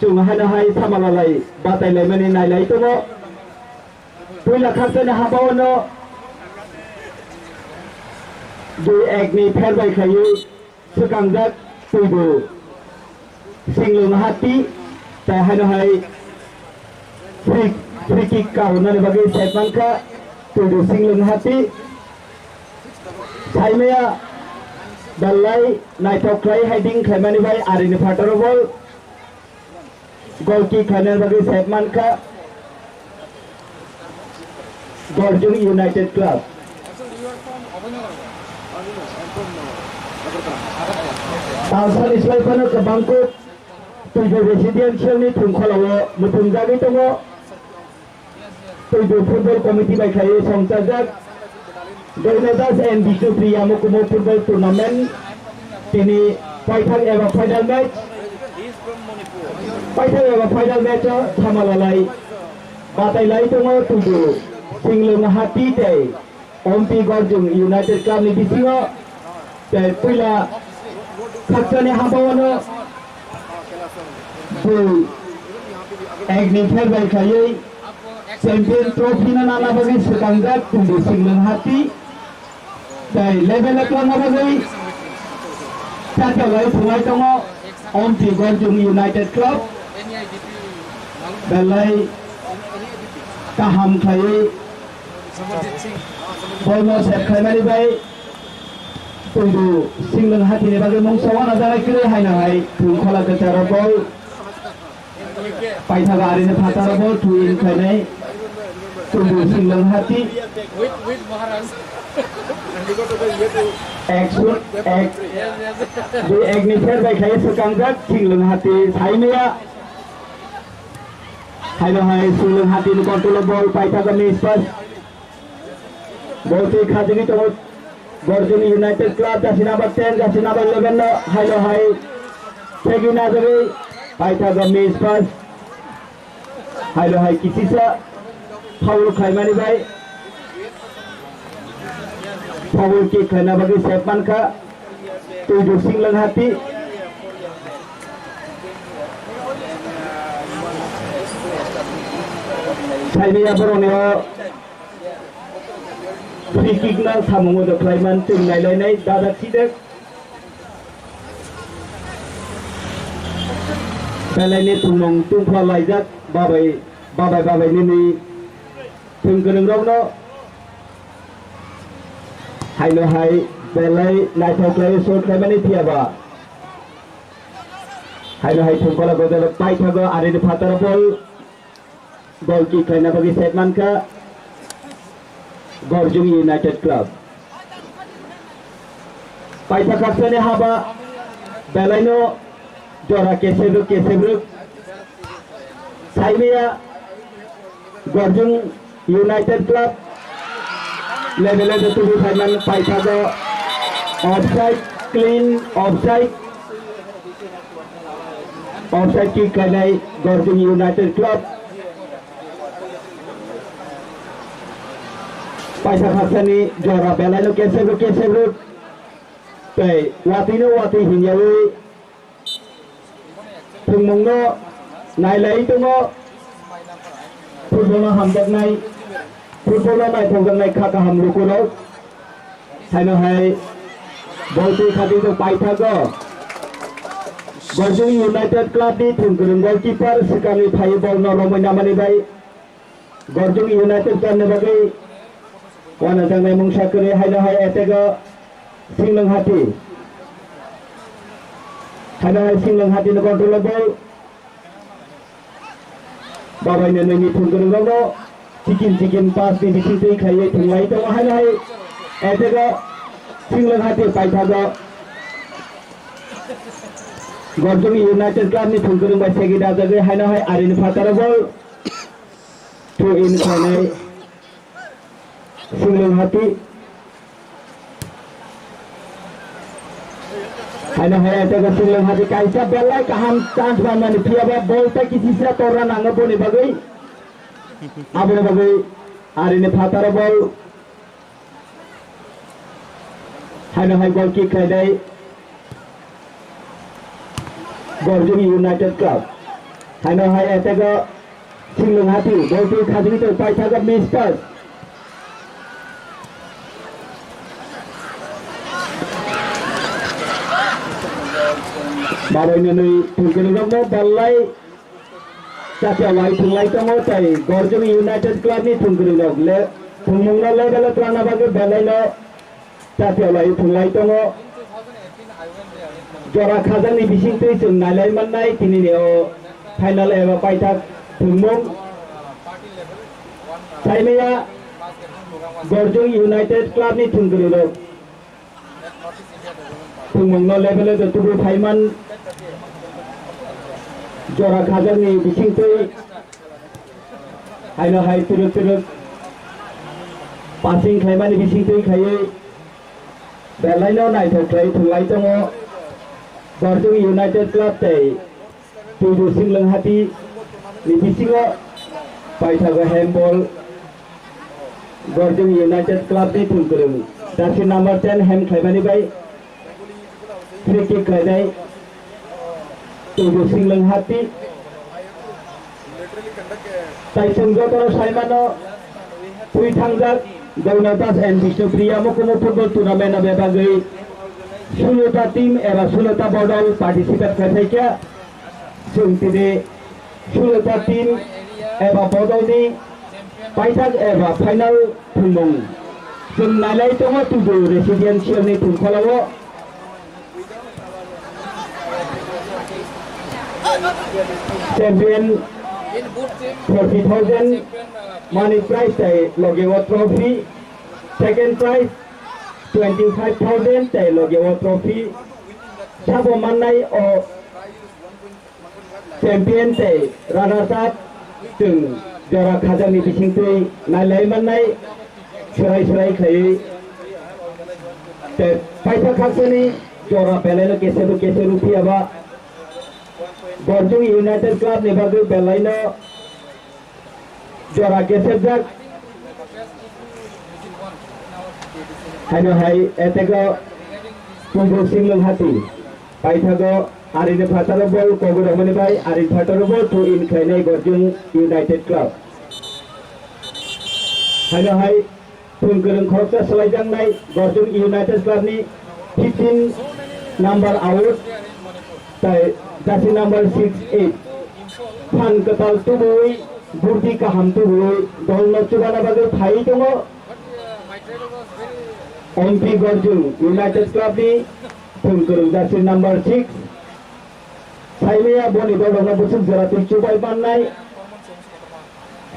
chwng haino hai samalalai batailaimani nailai tongo. Puila khakchangni habao no dui ek ni pherbai khlaiwi swkangjak Twidw Singlwnghati tei haino hai free, free kick kahornani bagwi side mankha Twidw Singlwnghati. Saimaya belai naithok khlai heading khlaimani bai arini phataro bol. Goal kick khlainani bagwi side mankha Gorjung United Club. Talsani slai phano kwbangkuk Twidw Residential ni thwngkholao muchungjagwi tongo. Twidw Football Committee bai khlaiwi songchajak Doino Das and Bishnupriya Mukumu Football Tournament tini paithak eba final match, paithak eba final match o samalalai batailai tongo Twidw Singlwnghati tei Ompi Gorjung United Club ni bisingo tei puila khakchangni habao no dui ek ni pherbai khlaiwi champion trophy no nana bagwi swkangjak Twidw Singlwnghati tei level o twlangna bagwi chatalai thwngwi tongo Ompi Gorjung United Club belai kaham khlaiwi Bol no save khlaimani bai Twidw Singlwnghatini bagwi mungsa wana janai kwrwi haino hai thwngkhola kwcharo bol paithago arini phataro bol twi wng khlainai Twidw Singlwnghati. Ek shot, ek, dui ek ni pherbai khlai swkangjak Singlwnghati saimaya. Haino hai Singlwnghatini control o bol paithago miss pass. Bol twi khajagwi tongo Gorjung United Club, jersey number ten, jersey number eleven no haino hai thegi najagwi paithago miss pass. Haino hai kisisa foul khlaimani bai foul kick khlaina bagwi save mankha Twidw Singlwnghatini. Saimaya borokni o free kick no samung o khlaiman chwng nailainai dada thidek. Belaini thwngmung tungphla laijak babai, babai, babai nini thwng kwrwng rokno haino hai belai naithok khlai shot khlaimani phiya ba haino hai thwngkhola gojalo paithago arini phataro bol. Goal kick khlaina bagwi save mankha Gorjung United Club. Paitha khakchangni haba belaino jora kesebrwk kesebrwk. Saimaya Gorjung United Club level o tubu phaiman paithago offside, clean offside. Offside kick khlainai Gorjung United Club. Paisa khakchangni jora belaino kesebrwk kesebrwk tei watwino watwi hinyawi thwngmungno nailai tongo. Football no hamjaknai, football no naithokjaknai kha kaham lukurok. Haino hai Bol twi khadi to paithago. Gorjung United Club ni thwngkwrwng goalkeeper swkangni phaiwi bol no romwi namani bai Gorjung United Club ni bagwi wanajaknai mungsa kwrwi haino hai attack o Singlwng Hati. Haino hai Singlwng Hati ni control o bol. Babai no nini thwngkwrwng rokno chicken chicken pass ni bising twi khlaiwi thwnglai tongo haino hai attack o Singlwng Hati paithago Gorjung United Club ni thwngkwrwng bai segwi dajagwi haino hai arini phataro bol throw in khlainai Singlwng Hati. Haino hai attack o Singlwng Hati kaisa belai kaham chance manmani phiyaba bol ta kisisa torna nango boni bagwi. Aboni bagwi arini phataro bol. Haino hai goal kick khlainai Gorjung United Club. Haino hai attack o Singlwng Hati, bol twi khajagwi tong paithago miss pass. Babai nwnwi thwngkwrwng rokno ballai Chatia lai thwnglai tongo tei Gorjung United Club ni thwngkwrwng rok le thwngmung no level o twlangna bagwi belai no chatia lai thwnglai tongo. Jora khajak ni bising twi chwng nailai mannai tini ni o final eba paithak thwngmung. Saimaya Gorjung United Club ni thwngkwrwng rok Thwngmungno level o tubu phaiman jora khajakni bisingtwi haino hai twrwk twrwk passing khlaimani bisingtwi khaiwi belaino naithok khlai thwnglai tongo Borjong United Club tei Tuidu Singlwng Hati ni bisingo paithago handball Borjong United Club ni thwngkwrwng jersey number ten hem khlaimani bai free kick khlainai Tuidu Singlwng Hati. Tai chwng jotono saimano twi thangjak Gaunadas and Bishnupriya Mukumu Football Tournament o bebagwi sulo ta team eba sulo ta bodol participate khlai phaikha. Chwng tini sulo ta team eba bodolni paithak eba final thwngmung chwng nailai tongo Tuidu Residential ni thwngkholo o. Champion forty thousand money prize tei loge o trophy, second prize twenty five thousand tei loge o trophy sabo mannai o champion tei runners up chwng jora khajakni bisingtwi nailai mannai swrai swrai khlaiwi tei paisa khaksani jora belaino kesebo kese rw phiyaba Borjong United Club ni bagwi belaino jora kesebjak. Haino hai attack o Tuidu Singlwng Hati. Paithago arini phataro bol kogwi rwmani bai arini phataro bol throw in khlainai Borjong United Club. Haino hai Thwngkwrwng khoroksa swlaijaknai Borjong United Club ni fifteen number out tei jersey number six eight. Phan kwtal tubuwi, burdi kaham tubuwi dol no chubana bagwi phaiwi tongo. Ompi Borjong United Club ni thwngkwrwng jersey number six. Saimaya boni dol rokno bwswk jora twi chubai mannai.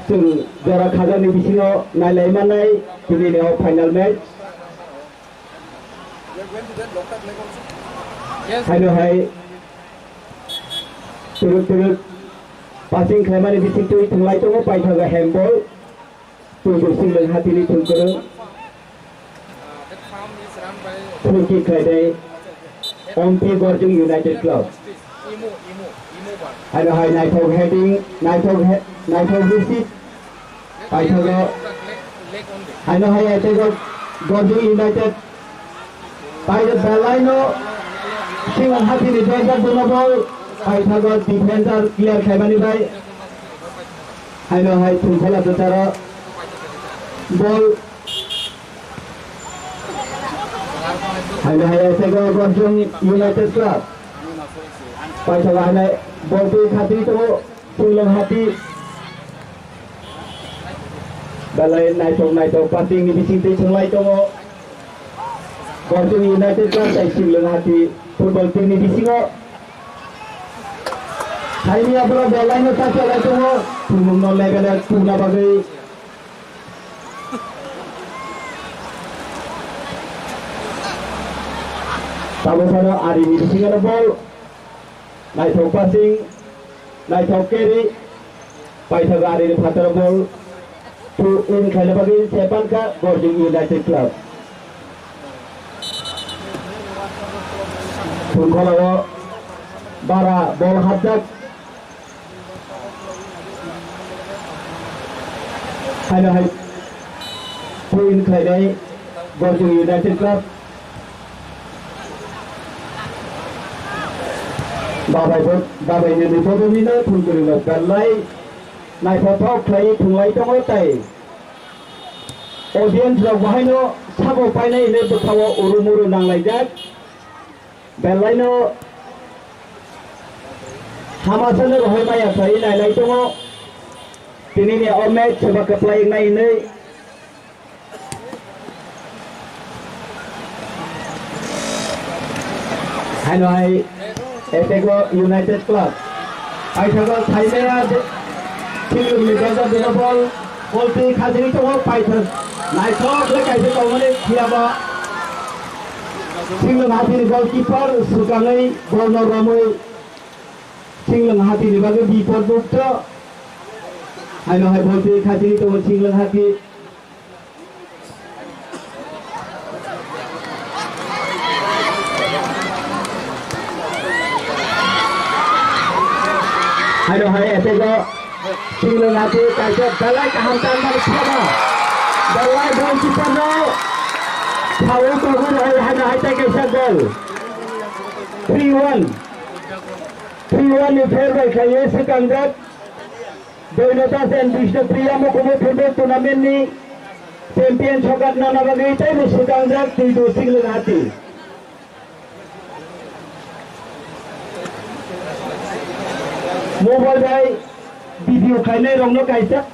Chwng jora khajakni bisingo nailai mannai tini ni o final match. Haino hai twrwk twrwk passing khlaimani bisingtwi thwnglai tongo paithago handball. Tuidu Singlwng Hatini thwngkwrwng. Free kick khlainai Ompi Borjong United Club. Haino hai naithok heading, naithok he-, naithok receive. Paithago. Haino hai attack o Borjong United. Paithago belaino Singlwng Hatini dojak dono ball. Paithago defender clear khaimani bai. Haino hai thungkhola docharo ball. Hai hai, tei go Gorjong United Club. Paithago hai hai, bol twi khatwi tongo, Singlong Hati. Belai naithok naithok passing ni bising twi thwnglai tongo. Gorjong United Club tei Singlong Hati football team ni bisingo. Saini aphuru bol line o ta chalai tongo, thwngmung no level o tubuna bagwi. Tabuk phano ari ni bisingo bol. Naithok passing, naithok carry. Paithago ari ni phataro bol. Throw in khaina bagwi sepankha Gorjong United Club. Thungkholo bara bol hapjak. Haino hai point khlainai Gorjong United Club. Babai bo, babai ni ni bodoni no thungkuri no belai naithothok khlai thunglai tongo tai. Audience rok bahaino sabo painai hinwi bwkhao uru muru nanglaijak. Belaino hamasano rohor maya khlai nailai tongo. Tinini o match soba kwplai wngnai hinwi. Haino hai Etego United Club. Paithago Saimaya Singlungni bejak bejak bol. Bol twi khajagwi tongo Paithak. Naithok khe kaisa tongmani phiyaba. Singlung Hatini goalkeeper swkangwi bol no romwi Singlung Hatini bagwi bipod mukto. Haino hai bol twi khajagwi tongo Singlung Hati. Haino hai Etego Singlung Hati kaisa belai kaham tanmani sabo. Belai goalkeeper no phaui togwi rwui haino hai tei kaisa goal. Three one. Three one ni fair bai khlaiwi swkangjak. Doinota and Bishnupriya Mukumu Football Tournament ni champion sokat nana bagwi teibo swkangjak twi do Singlung Hati. Mobile bai video khainai rokno kaisa.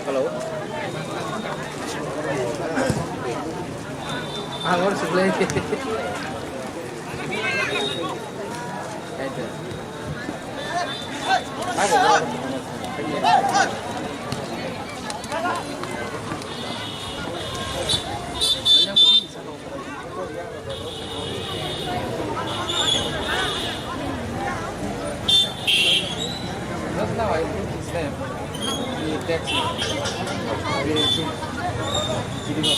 Hello. Ang hor suklai. Kaito. Just now I put his name. He text me. He resumed. Did you know?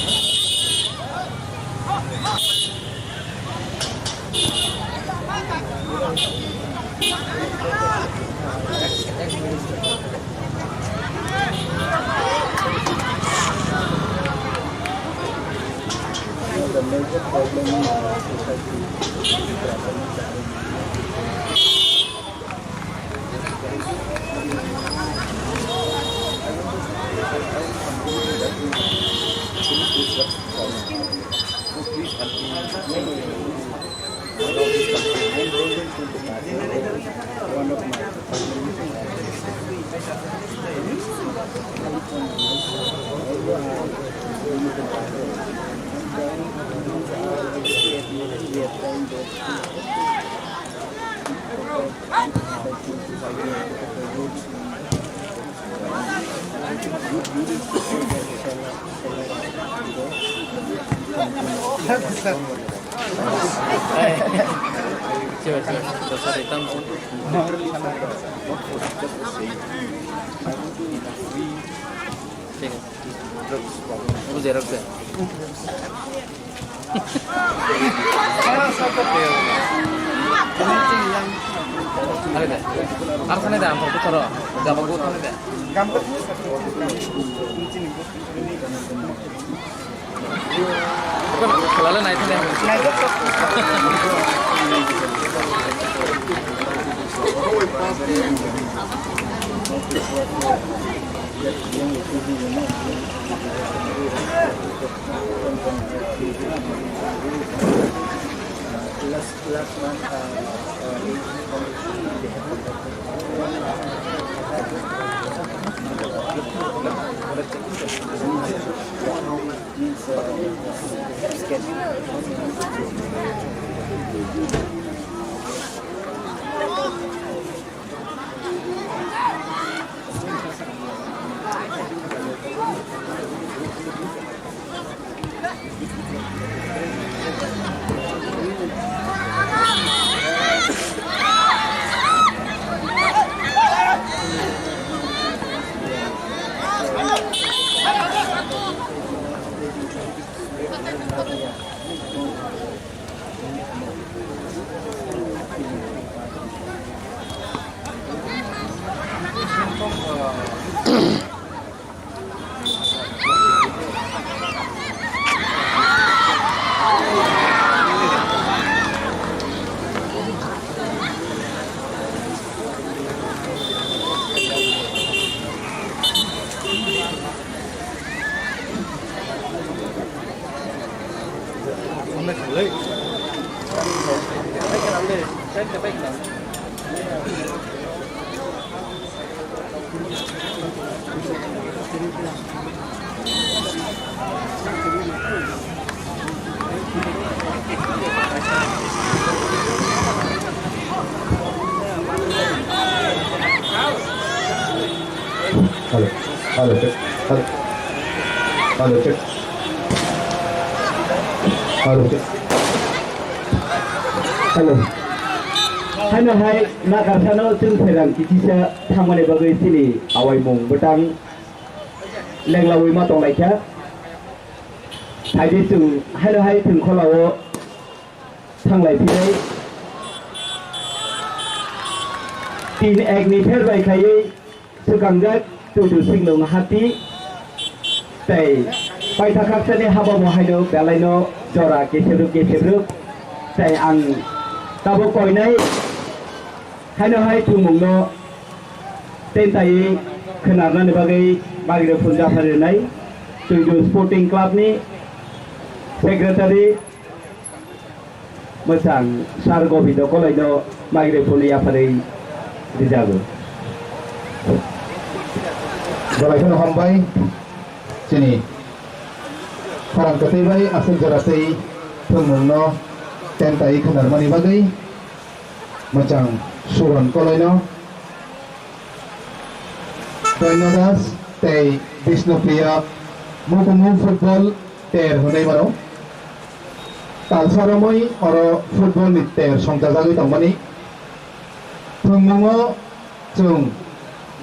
The major problem in our society is the problem of marriage. ঠিক আছে। বুঝে রাখবে। আরে দে। আর খানে দে, আমার তো ধরো। যাবো গো খানে দে। খেলালে নাই তো দে। Hello, hello, check, hello, hello, check, hello, check, hello. Haino hai nakarsa no chwng pherang kichisa thangmani bagwi chini awaimung bwtang lenglawi ma tonglaikha. Phaidi chwng haino hai thwngkhorlao thanglai philai. Tin ek ni pher bai khaiwi swkangjak Tuidu Singlung Hati tei paitha khaksani habamo haino belaino jora kesebruk kesebruk tei ang tabuk koinai haino hai thwngmungno tentaiwi khwnarnani bagwi microphone japharwi rwnai Tuidu Sporting Club ni Secretary Mwchang Sir Gobindo Koloino microphone yapharwi rijago. Belai kheno hambai chini khorang kwtwi bai aswk jora tei thwngmungno tentaiwi khwnarmani bagwi Mwchang Suron Koloino. Doino Das tei Bishnupriya mukumu football ter hwnwi mano. Talsa romwi oro football ni ter songchajagwi tongmani. Thwngmungo chwng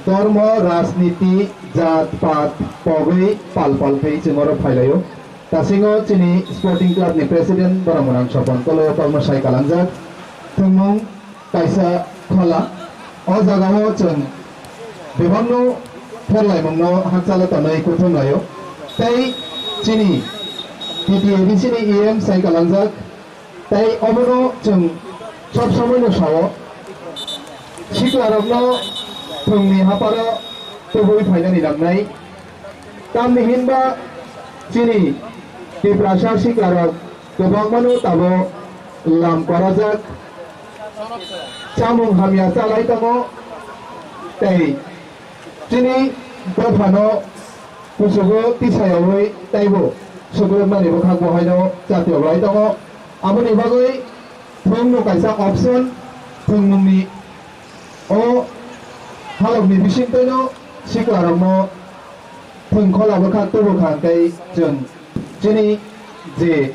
dormo, rajniti, jat, pat pogwi pal pal khe chwng oro phailaio. Tasingo chini Sporting Club ni President Boromorang Sopon Koloio kormo sai kalangjak. Thwngmung kaisa khola. O jagao chwng bebakno pherlaimungno hakchalo tonwi kuthum laio. Tei chini T T A D C ni E M sai kalangjak. Tei obono chwng sob somoino sao, siklarokno thwngni haparo tubui phainani nangnai. Tamni hinba chini Tiprasa siklarok kwbangmano tabo lam kwrajak, chamung hamya chalai tongo, tei chini dophano Kuchugo tisayawi teibo sukrwkmani bwkhak bo haino chati oglai tongo. Aboni bagwi thwngno kaisa option, thwngmungni o halokni bisingtwino siklarokno thwng khola bwkhak tubu kha hwnkhe chwng chini je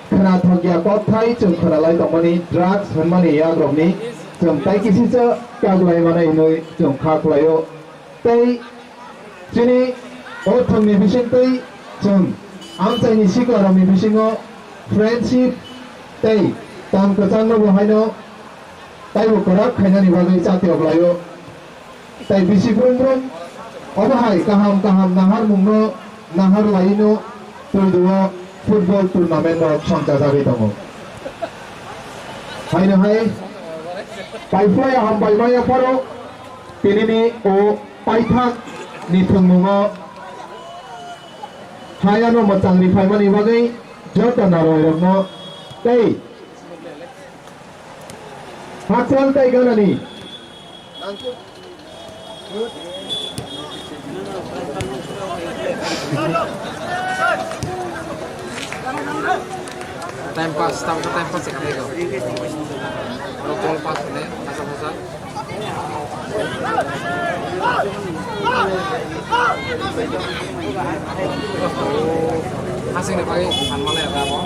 khwnathokya kokthai chwng khwnalai tongmani drugs hwnmani yagrokni chwng tai kisisa kak lai manai hwnwi chwng kha khlaio. Tei chini o thwngni bisingtwi chwng amchaini siklarokni bisingo friendship tei tong kwchangno bo haino taibo kwrak khainani bagwi chati oglai-o. Tei bisi brum brum obo hai kaham kaham naharmungno nahar laino twideo football tournament rok songchajagwi tongo. Haino hai paiphlai hambai maya pharo tinini o paithak ni thwngmungo hayano mwchang ri phaimani bagwi joto narwai rokno tei Hakchal tei ganani. Time pass, tam time pass khatai go. Oro ball pass hone, hasa hasa. Hasing ni pai phan male abo.